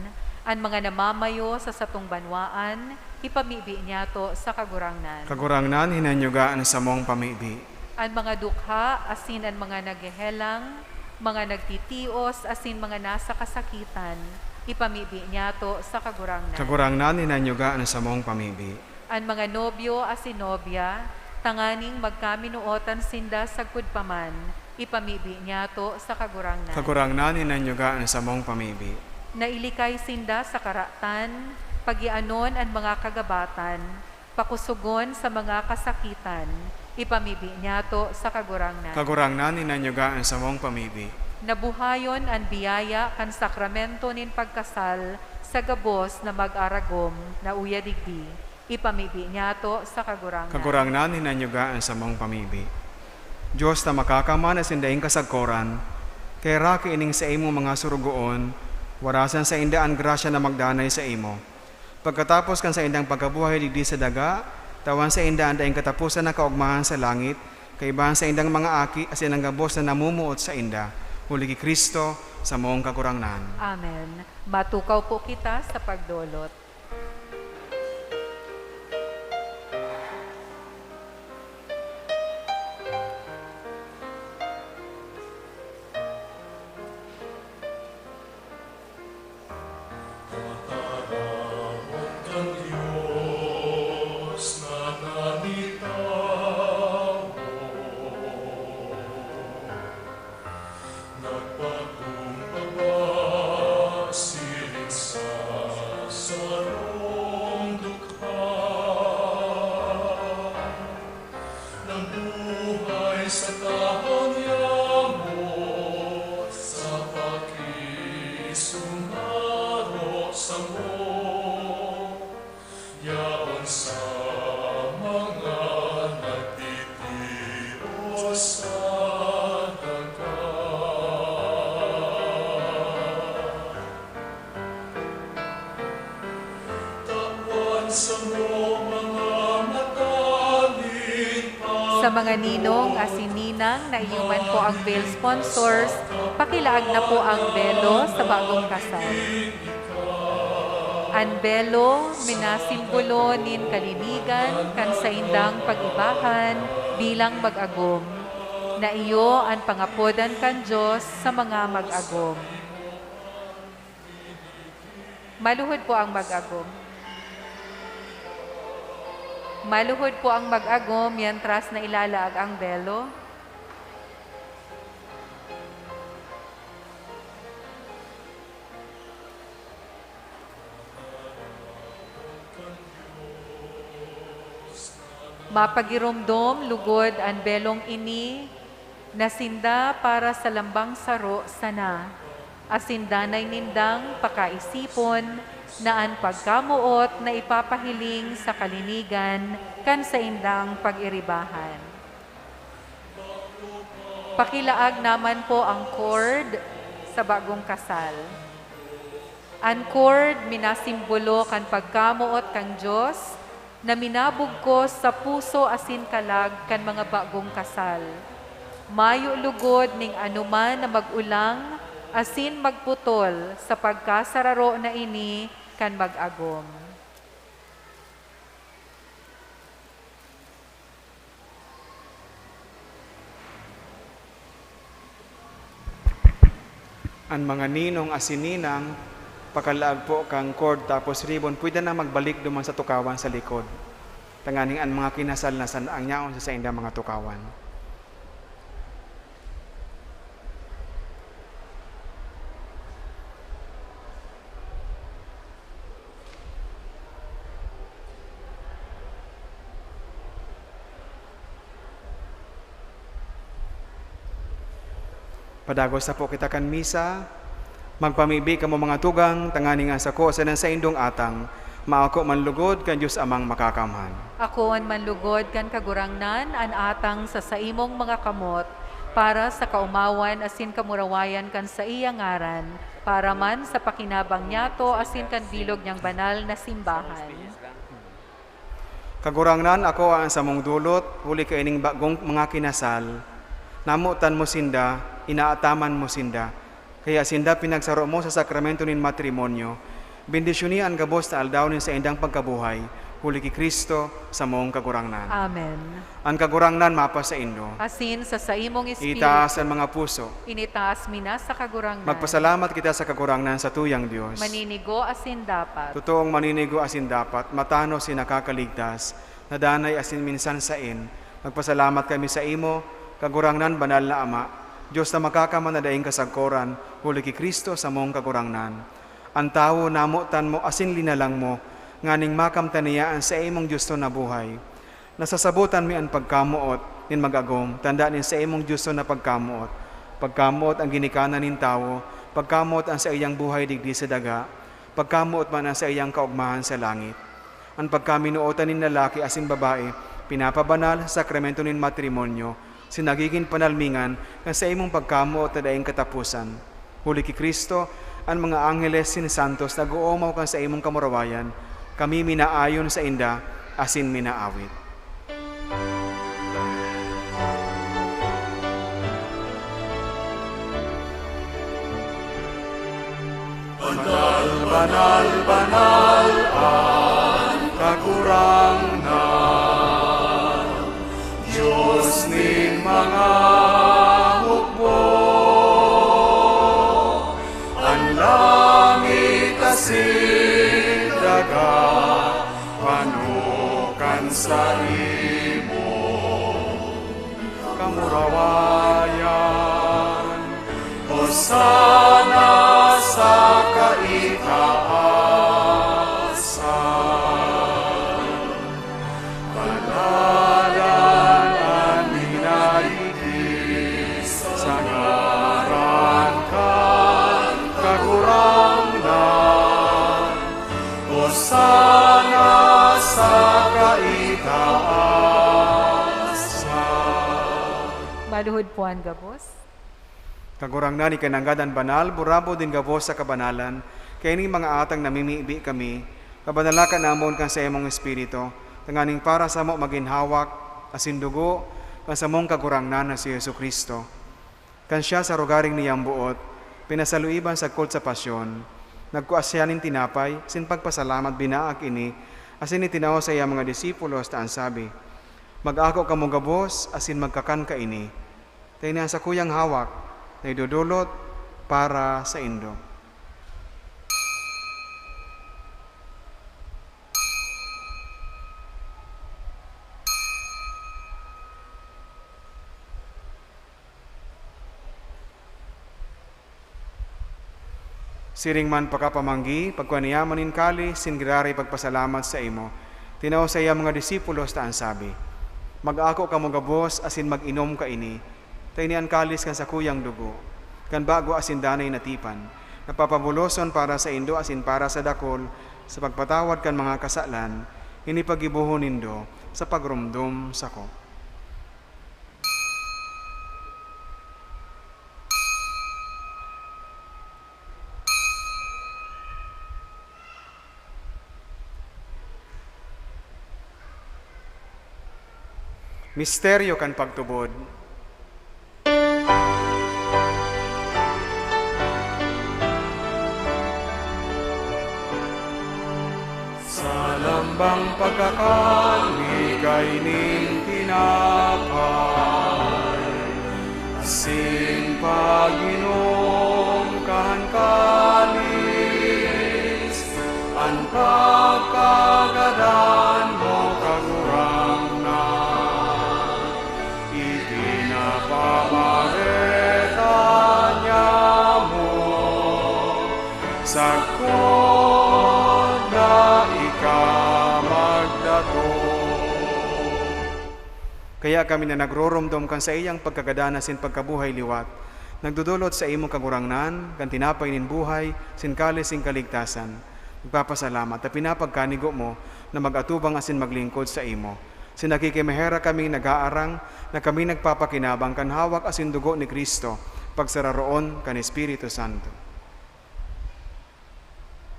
an mga namamayo sa satong banwaan, ipamibi niyato sa Kagurangnan. Kagurangnan, hinanyuga an samong pamibi. An mga dukha asin an mga naghehelang, mga nagtitios asin mga nasa kasakitan, ipamibi niyato sa Kagurangnan. Kagurangnan, hinanyuga an samong pamibi. An mga nobyo asin nobya, tanganing magkaminootan sinda sagkod pa man, ipamibi niyato sa Kagurangnan. Kagurangnan, hinanyuga an samong pamibi. Nailikay sinda sa karatan, pagianon an mga kagabatan, pakosogon sa mga kasakitan, ipamibi niyato sa Kagurangnan. Kagurangnan, hinanyuga an samong pamibi. Nabuhayon an biyaya kan sakramento nin pagkasal sa gabos na mag-aragom na uya digdi, ipamibi niyato sa Kagurangnan. Kagurangnan, hinanyuga an samong pamibi. Dios na makakaman asin daing kasagkoran, kaheraki ining saimong mga sorogoon, warasan sainda an grasya na magdanay saimo. Pagkatapos kan saindang pagkabuhay digdi sa daga, tawan sainda an daing kataposan na kaogmahan sa langit, kaiba an saindang mga aki asin an gabos na namumuot sainda, huli ki Cristo, samong Kagurangnan. Amen. Matukaw po kita sa pagdolot. Tataramon kan Dios na nanitawo, nagpakumbaba siring sa sarong dukha. Nabuhay sa tahaw niyamo, sa pakisumaro samo, yaon sa mga nagtitios sa daga. Sa mga ninong asin ninang na iyo man po ang veil sponsors, pakilaag na po ang belo sa bagong kasal. An belo minasimbolo nin kalinigan kan saindang pag-ibahan bilang mag-agom, na iyo an pangapodan kan Dios sa mga mag-agom. Maluhod po ang mag-agom. Maluhod po ang mag-agom, mientras na ilalaag ang belo. Mapagiromdom lugod an belong ini na sinda para sa lambang saro sana, asin danay nindang pakaisipon na an pagkamoot na ipapahiling sa kalinigan kan saindang pag-iribahan. Pakilaag naman po ang cord sa bagong kasal. An cord minasimbolo kan pagkamoot kan Dios na minabugkos sa puso asin kalag kan mga bagong kasal. Mayo lugod ning anoman na mag-olang asin magputol sa pagkasararo na ini kan mag-agom. An mga ninong asin ninang, pakalaag po kan cord tapos ribbon, pwede na magbalik duman sa tukawan sa likod. tanganing an mga kinasal na sana an yaon sa saindang mga tukawan. Padagos sapo kita kan misa. Magpamibi kamo, mga tugang, tanganing an sako asin an saindong atang maako man lugod kan Dios Amang Makakamhan. Akoon man lugod kan Kagurangnan an atang sa saimong mga kamot, para sa kaomawan asin kamurawayan kan saiyang ngaran, para man sa pakinabang niyato asin kan bilog niyang banal na simbahan. Kagurangnan, akoa an samong dolot, huli kaining bagong mga kinasal. Namotan mo sinda, inaataman mo sinda. Kaya sinda pinagsaro mo sa sakramento nin matrimonyo. Bendisyoni an gabos na aldaw nin saindang pagkabuhay, huli ki Cristo, samong Kagurangnan. Amen. An Kagurangnan mapasaindo. Asin sa saimong espiritu. Itaas an mga puso. Initaas mi na sa Kagurangnan. Magpasalamat kita sa Kagurangnan, satuyang Dios. Maninigo asin dapat. Totoong maninigo asin dapat, matanos asin nakakaligtas, na danay asin minsan saen. Magpasalamat kami saimo, Kagurangnan, banal na Ama, Dios na makakamhan na daing kasagkoran, huli ki Cristo, samong Kagurangnan. An tawo namotan mo asin linalang mo, nganing makamtan niya an saimong diosnon na buhay. Nasasabotan mi an pagkamoot nin mag-agom, tanda nin saimong diosnon na pagkamoot. Pagkamoot an ginikanan nin tawo, pagkamoot an saiyang buhay digdi sa daga, pagkamoot man an saiyang kaogmahan sa langit. An pagkaminootan nin lalaki asin babae, pinapabanal sa sakramento nin matrimonyo, asin nagigin panalmingan kan saimong pagkamoot na daing kataposan. Huli ki Cristo, an mga angheles asin santos nag-oomaw kan saimong kamurawayan, kami minaayon sainda asin minaawit. Banal, banal, banal an Kagurangnan, Dios nin mga hukbo. An langit asin daga pano kan saimo kamurawayan. Hosana sa kaitaasan. Paladan an minaigdi sa ngaran kan Kagurangnan. Hosana sa kaitaasan. Maluhod po an gabos. Kagurangnan, ika nanggad an banal, burabod nin gabos sa kabanalan, kaining mga atang namimibi kami, kabanala ka namon kan saimong Espiritu, tanganing para samo magin hawak asin dugo kan samong Kagurangnan na si Jesu-Cristo. Kan siya sa rogaring niyang boot, pinasaluiban sagkod sa pasyon, nagkua siya nin tinapay, asin pagpasalamat binaak ini, asin itinao sa iyang mga disipulos ta an sabi, "Mag-ako kamo gabos asin magkakan kaini, ta ini an sakuyang hawak na idodolot para saindo." Siring man pakapamanggi, pagkua niya man nin kalis, asin giraray pagpasalamat saimo, tinao sa iya mga disipulos ta an sabi, "Mag-ako kamo gabos asin mag-inom kaini, ta ini an kalis kan sakuyang dugo, kan bago asin danay na tipan, na papabuloson para saindo asin para sa dakul sa pagpatawad kan mga kasalan. Ini paggibohon nindo sa pagromdom sako." Misteryo kan pagtubod. Sa lambang pagkakan mi kaining tinapay, asin pag-inom kan kalis, an pagkagadan mo, Kagurangnan. Kaya kami na nagroromdom kan saiyang pagkagadan asin pagkabuhay liwat, nagdodolot sa imo, Kagurangnan, kan tinapay nin buhay, sin kalis nin kaligtasan. Nagpapasalamat ta pinapagkanigo mo na mag-atubang asin maglingkod sa imo. Sin nakikimaherak kaming nag-aarang na kami nagpapakinabang kan hawak asin dugo ni Cristo, pagsararoon kan Espiritu Santo.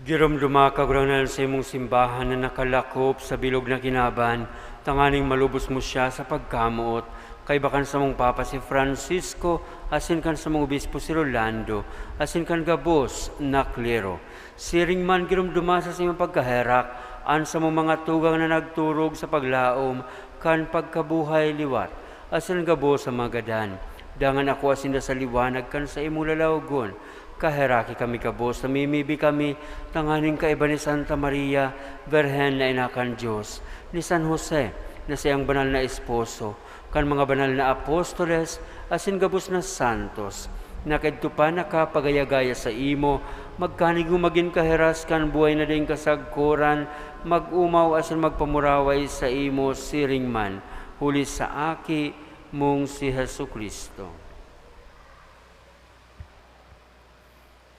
Giromdoma, Kagurangnan, sa imong simbahan na nakalakop sa bilog na kinaban, tanganing malubos mo siya sa pagkamoot, kaiba kan samong Papa si Francisco, asin kan samong Obispo si Rolando, asin kan gabos na klero. Siring man, giromdoma sa saimong pagkaherak an samong mga tugang na nagturog sa paglaom kan pagkabuhay liwat, asin gabos sa mga gadan. Dangan akoa sinda sa liwanag kan saimong lalawogon. Kaheraki kami gabos, namimibi kami tanganing kaiba ni Santa Maria, Birhen na ina kan Dios, ni San Jose, na saiyang banal na esposo, kan mga banal na apostoles, asin gabos na santos, na kaidto pa nakapagaya-gaya saimo, magkanigo magin kahiras kan buhay na daing kasagkoran, mag-omaw asin magpamuraway saimo siring man, huli sa Aki mong si Jesu-Cristo.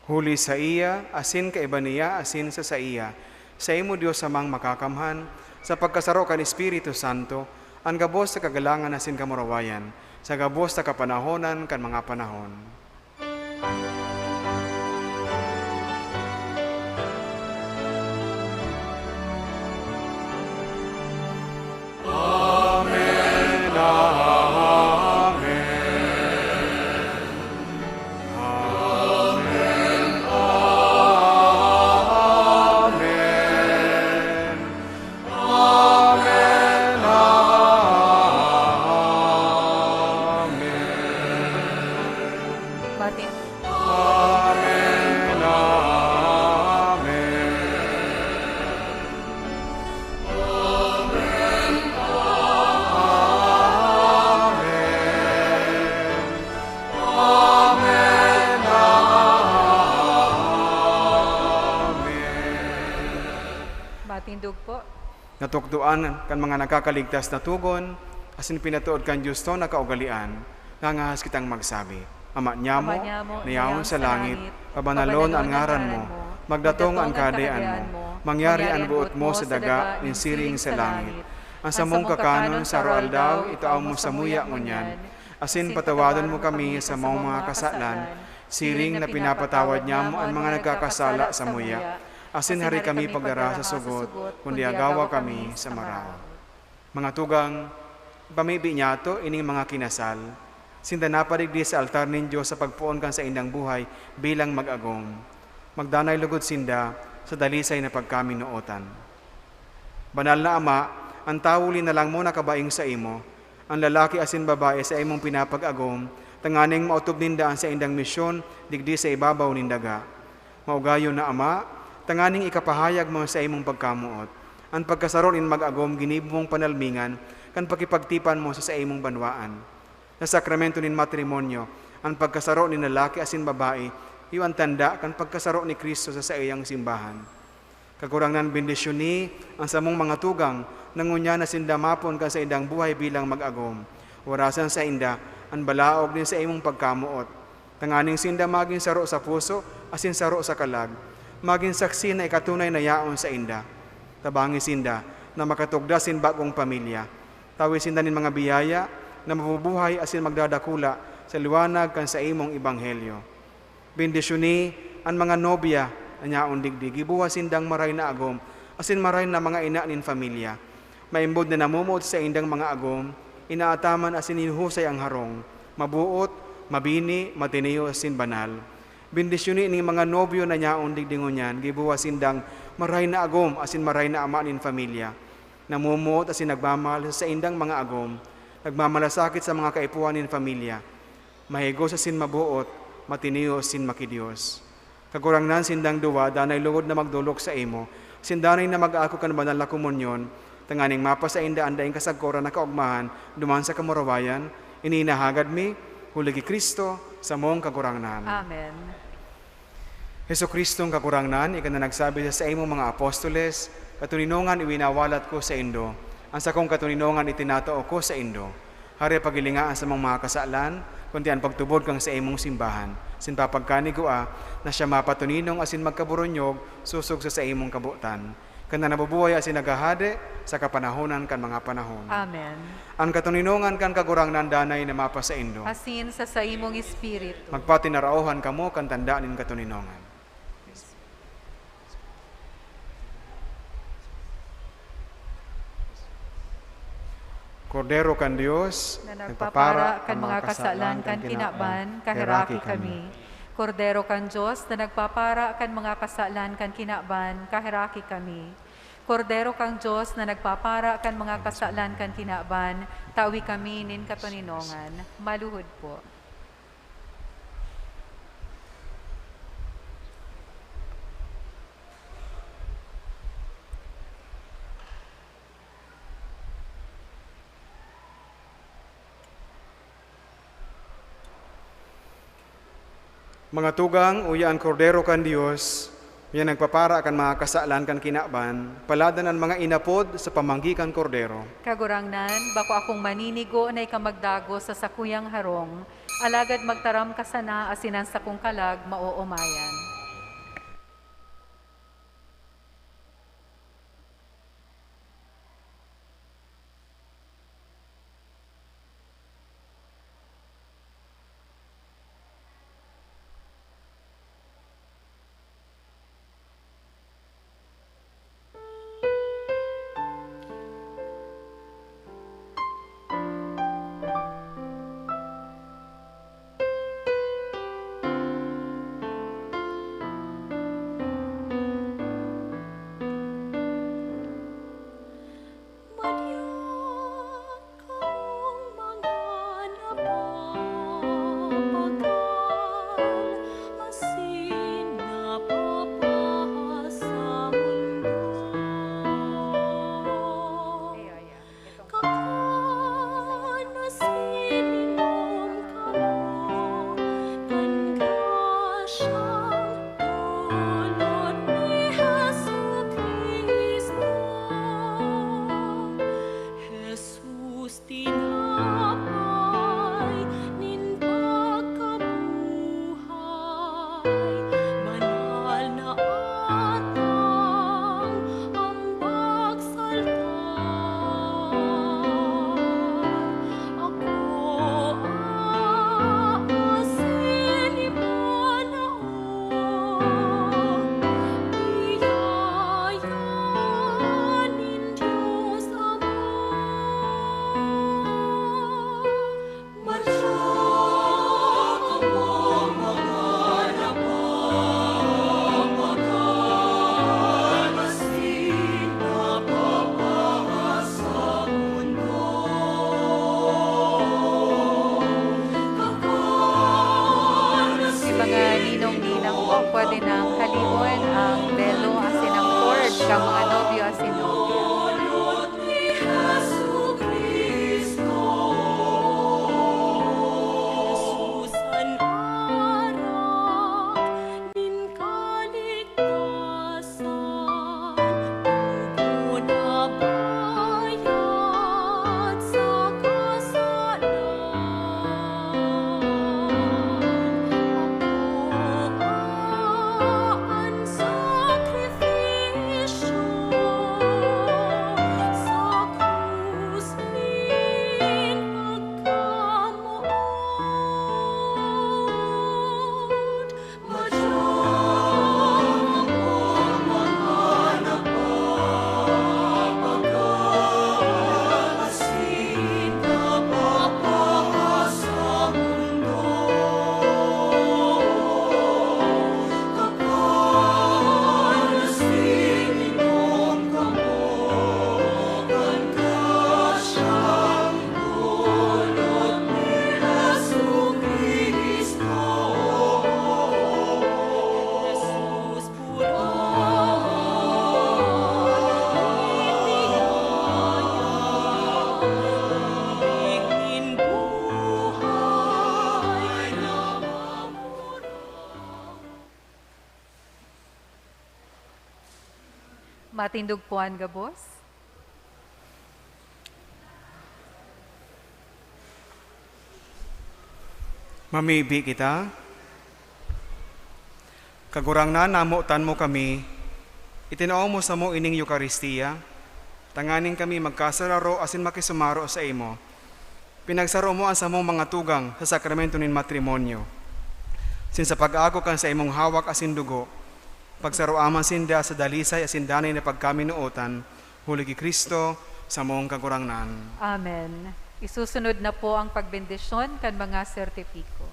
Huli saiya, asin kaiba niya, asin sa saiya, saimo, Dios Amang Makakamhan, sa pagkasaro kan Espiritu Santo, an gabos na kagalangan asin kamurawayan, sa gabos na kapanahonan kan mga panahon. Amen, amen, amen, amen, amen. Batin. Amen, amen. Amen, amen, amen. Matindog po. Natukdoan kan mga nakakaligtas na togon, asin pinatood kan Dios to na kaugalean, ngangahas kitang magsabi, Ama niamo, Ama niamo, na yaon sa langit, pabanalon an ngaran mo, magdatong an Kahadean mo, mangyari an boot mo sa daga nin siring sa langit. An samong kakanon sa aroaldaw, itao mo samuya ngunyan, asin patawadon mo kami sa samong mga kasalan, siring na pinapatawad niamo an mga nagkakasala samuya. Asin hari kami pagdara sa sugot, kundi agawa kami sa maraot. Mga tugang, ipamibi niyato ining mga kinasal. Sinda napadigdi sa altar nin Dios sa pagpoon kan saindang buhay bilang mag-agom. Magdanay logod sinda sa dalisay na pagkaminootan. Banal na Ama, an tawo linalang mo na kabaing saimo, an lalaki asin babae saimong pinapag-agom, tanganing maotob ninda an saindang misyon digdi sa ibabaw nin daga. Maugayon na Ama, tanganing ikapahayag mo sa imong pagkamoot. An pagkasaro nin mag-agom ginibo mong panalmingan kan pakipagtipan mo sa saimong banwaan. Sa sakramento nin matrimonyo, an pagkasaro nin lalaki asin babae, iyo an tanda kan pagkasaro ni Cristo sa saiyang simbahan. Kagurangnan, bendisyoni an samong mga tugang na ngunyan na sinda mapon kan saindang buhay bilang mag-agom. Warasan sainda an balaog nin saimong pagkamoot. Tanganing sinda magin saro sa puso asin saro sa kalag, magin saksi na ikatunay na yaon sainda. Tabangi sinda na makatugda sin bagong pamilya. Tawi sinda nin mga biyaya na mabubuhay asin magdadakula sa liwanag kan saimong ebanghelyo. Bendisyoni an mga nobya na yaon digdi, gibuha sindang maray na agom asin maray na mga ina nin pamilya. Maimbod na namumuot sa saindang mga agom, inaataman asin hinuhusay ang harong, mabuot, mabini, matineo, asin banal. Bendisyoni ning mga nobyo na yaon digdi ngunyan, gibuha sindang maray na agom asin maray na ama nin pamilya. Namumuot asin nagmamahal sa saindang mga agom, nagmamalasakit sa mga kaipuhan nin pamilya. Mahigos asin mabuot, matineo asin makidiyos. Kagurangnan, sindang duwa danay lugod na magdolok saimo, sinda nin na mag-aako kan banal na komunyon, tanganing mapasainda an daing kasagkoran na kaogmahan duman sa kamurawayan, ini inahagad mi, huli ki Cristo, samong Kagurangnan. Amen. Jesu-Cristong Kagurangnan, ika na nagsabi sa saimong mga apostoles, "Katoninongan iwinawalat ko saindo, an sakong katoninongan itinatao ko saindo." Hari, paghilinga an samong mga kasalan, kundi an pagtubod kan saimong simbahan. Asin papagkanigua na siya mapatoninong asin magkaboronyog sosog sa saimong kabotan, kan na nabubuhay asin naghahade sa kapanahonan kan mga panahon. Amen. An katoninongan kan Kagurangnan danay na mapasaindo. Asin sa saimong espiritu. Magpatinaraohan kamo kan tanda nin katoninongan. Kordero kan Dios, na nagpapara kan mga kasalan kan kinaban, kaheraki kami. Kordero kan Dios na nagpapara kan mga kasalan kan kinaban, kaheraki kami. Kordero kan Dios na nagpapara kan mga kasalan kan kinaban, tawi kami nin katoninongan. Maluhod po. Mga tugang, uya an Kordero kan Dios, uya nagpapara kan mga kasalan kan kinaban, paladan an mga inapod sa pamanggi kan Kordero. Kagurangnan, bako akong maninigo na ika magdagos sa sakuyang harong, alagad magtaram ka sana asin an sakong kalag maoomayan. Kakan asin inom kamo kan grasyang dulot ni Jesu-Cristo. Jesus, tinapay nin pagkabuhay. Banal na atang ambak saltan. Ako, ah, asin ipanao, biyaya nin Dios Ama. Si mga ninong-ninang po, pwede nang halion ang belo asin ang cord kan mga nobyo asin nobya. An sakripisyo sa krus nin pagkamoot. Matindog po an gabos. Mamibi kita. Kagurangnan, namotan mo kami, itinao mo samo ining Eukaristia, tanganing kami magkasararo asin makisumaro saimo. Pinagsaro mo an samong mga tugang sa sakramento nin matrimonyo. Asin sa pag-ako kan saimong hawak asin dugo, pagsaroa man sinda sa dalisay asin danay na pagkaminootan, huli ki Cristo, samong Kagurangnan. Amen. Isusunod na po ang pagbendisyon kan mga sertipiko.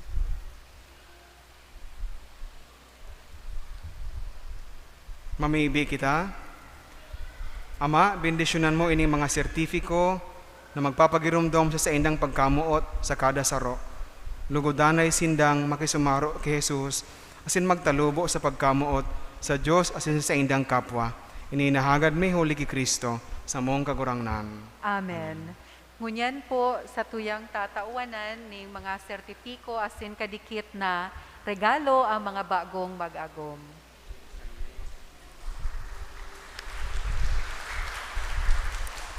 Mamibi kita. Ama, bendisyonan mo ining mga sertipiko na magpapagiromdom sa saindang pagkamoot sa kada saro. Lugod danay sindang makisumaro ki Jesus asin magtalubo sa pagkamoot sa Dios asin sa saindang kapwa. Ini nahagad mi huli ki Cristo, samong Kagurangnan. Amen. Ngunyan po, satuyang tatawanan ning mga sertipiko asin kadikit na regalo ang mga bagong mag-agom.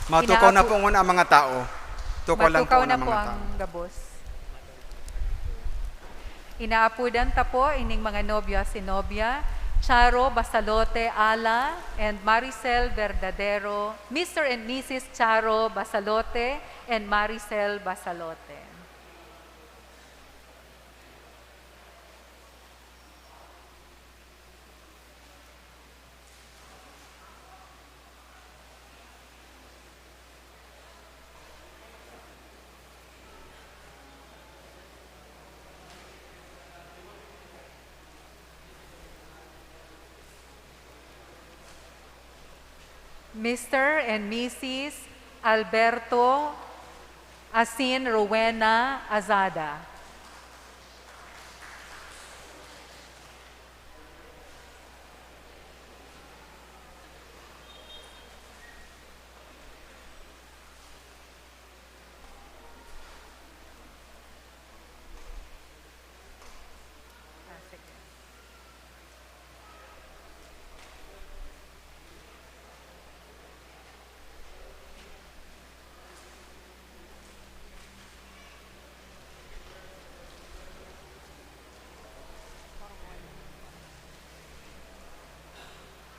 Matukaw na Inaapo-, po ngun ang mga tao. Tukaw lang po matukaw na ang po mga ang tao. Gabos. Inaapodan ta po ining mga nobyo asin nobya, Charo Basalote Ala and Maricel Verdadero, Mister and Missus Charo Basalote and Maricel Basalote. Mister and Missus Alberto asin Rowena Azada. Ah, sige.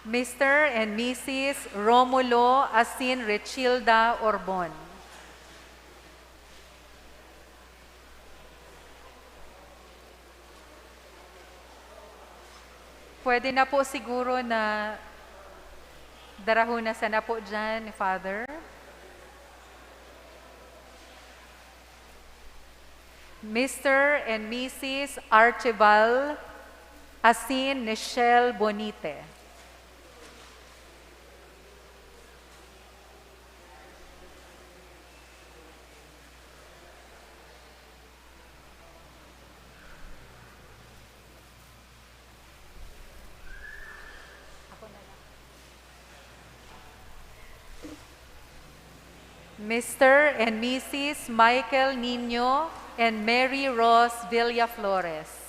Mister and Missus Romulo asin Richilda Orbon. Pwede na po siguro na darahon na sana po dyan ni Father. Mister and Missus Archival asin Nichelle Bonite. Mister and Missus Michael Nino and Mary Rose Villaflores.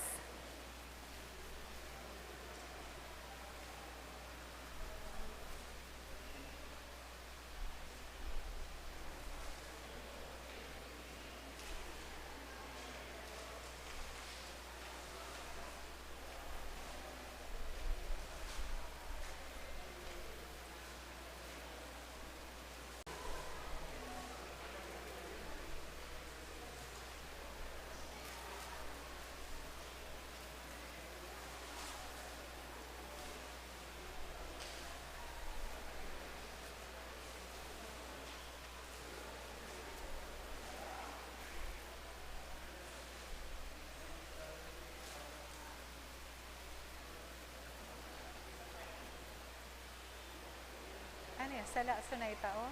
Ano yan? Sala, sunay tao?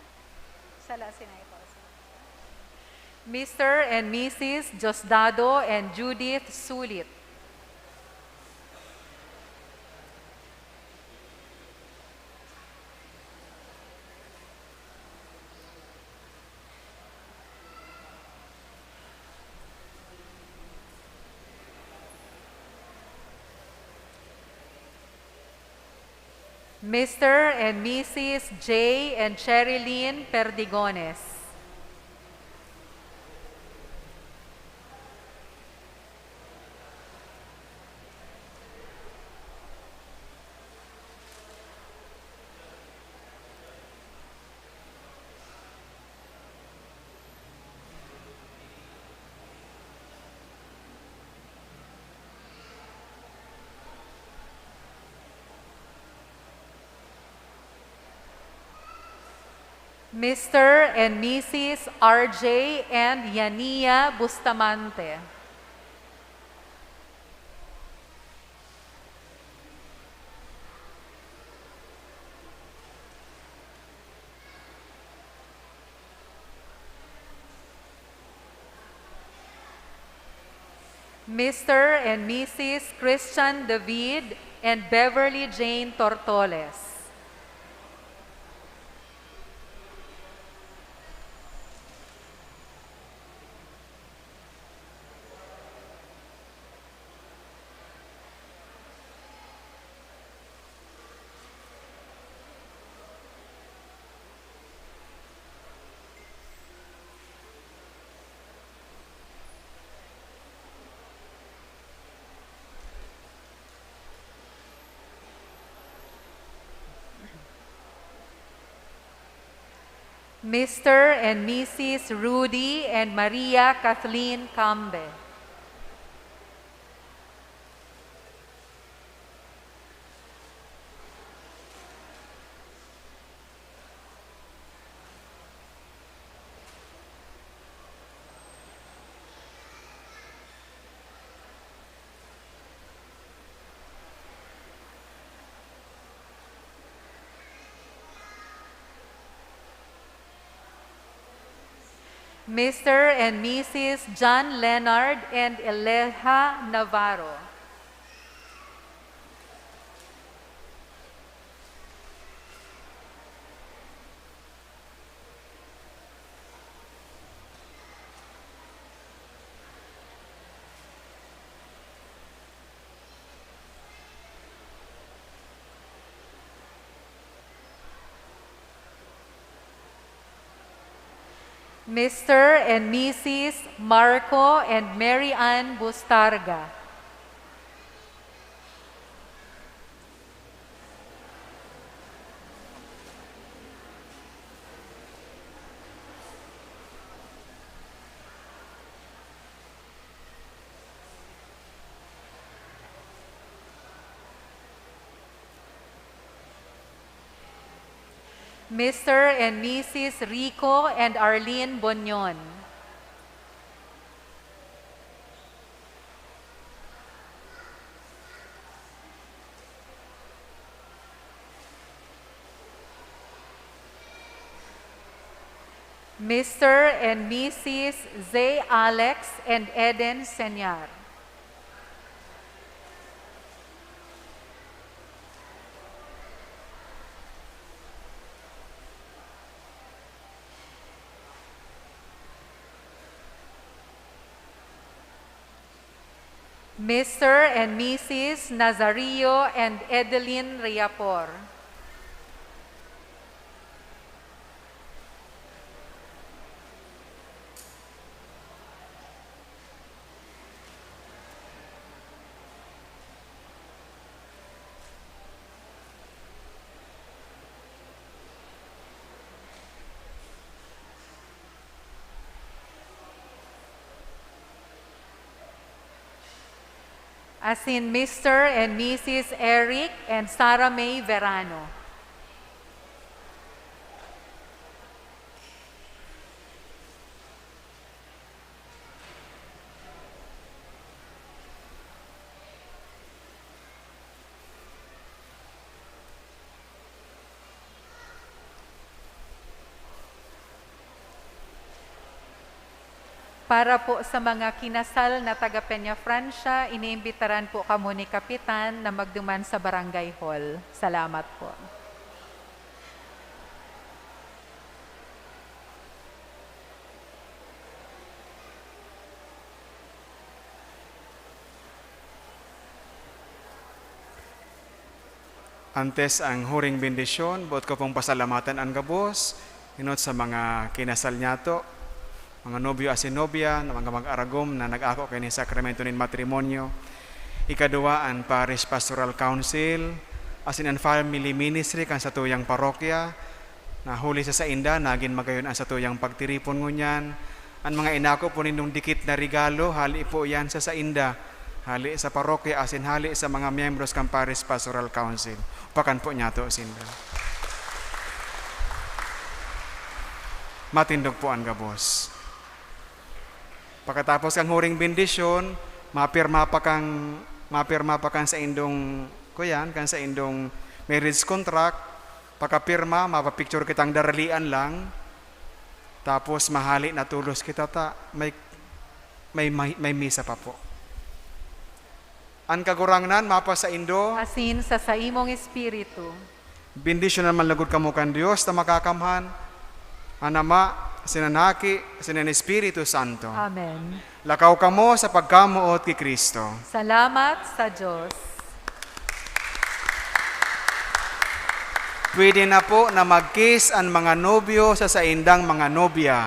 Sala, sinay tao? Mister and Missus Diosdado and Judith Sulit. Mister and Missus Jay and Cherilyn Perdigones. Mister and Missus R J and Yania Bustamante. Mister and Missus Christian David and Beverly Jane Tortoles. Mister and Missus Rudy and Maria Kathleen Cambe. Mister and Missus John Leonard and Eleha Navarro. Mister and Missus Marco and Mary Ann Bustarga. Mister and Missus Rico and Arlene Bonyon. Mister and Missus Zay Alex and Eden Senyar. Mister and Missus Nazario and Edeline Riapor. Asin Mister and Missus Eric and Sarah May Verano. Para po sa mga kinasal na taga Peñafrancia, iniimbitaran po kamo ni Kapitan na magduman sa Barangay Hall. Salamat po. Antes ang huring bendisyon, boot ko pong pasalamatan an gabos, enot sa mga kinasal niyato, mga nobyo asin nobya, na mga mag-aragom na nag-ako kaini sakramento nin matrimonyo. Ikaduwa, an Parish Pastoral Council, asin an family ministry kan satuyang parokya, na huli sa sainda, nagin magayon an satuyang pagtiripon ngunyan. An mga inako po nindong dikit na regalo, hali po iyan sa sainda, hali sa parokya, asin hali sa mga miyembros kan Parish Pastoral Council. Upakan po niyato sinda. Matindog po an gabos. Pakatapos kan huring bendisyon, mapirma pa kan, mapirma pa kan saindong, kuyan, kan saindong marriage contract. Pakapirma, mapapicture kitang daralian lang. Tapos mahali na tolos kita ta, may, may, may, may misa pa po. An Kagurangnan mapasaindo. Asin sa saimong espiritu. Bendisyonan man lugod kamo kan Dios na Makakamhan, an Ama, asin an Aki, asin an Espiritu Santo. Amen. Lakaw kamo sa pagkamoot ki Cristo. Salamat sa Dios. Pwede na po na mag-kiss an mga nobyo sa saindang mga nobya.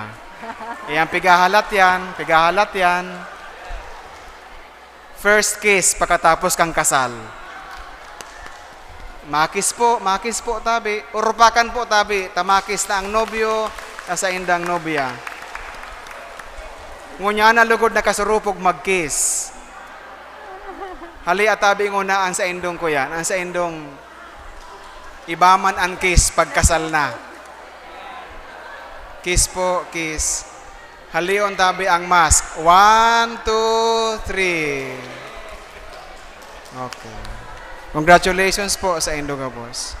Ayan, pigahalat yan, pigahalat yan. First kiss pakatapos kang kasal. Makis po, makis po tabi. Urupakan po tabi, ta makis na ang nobyo, ta saindang nobya. Ngunyan na lugod na kasurupog mag-kiss. Hali atabi nguna ang saindong kuyan, ang saindong iba man ang kiss pagkasal na. Kiss po, kiss. Halion tabi ang mask. One, two, three. Okay. Congratulations po sa indo gabos.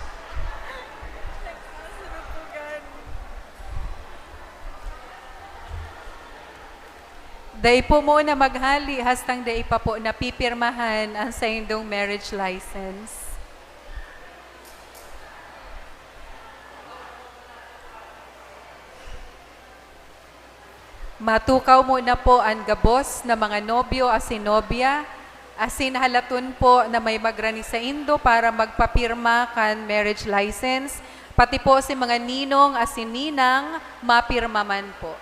Dai po muna maghali hastang dai pa po napipirmahan ang saindong marriage license. Matukaw muna po an gabos na mga nobyo asin nobya, asin halaton po na may magrani saindo para magpapirma kan marriage license, pati po si mga ninong asin ninang mapirma man po.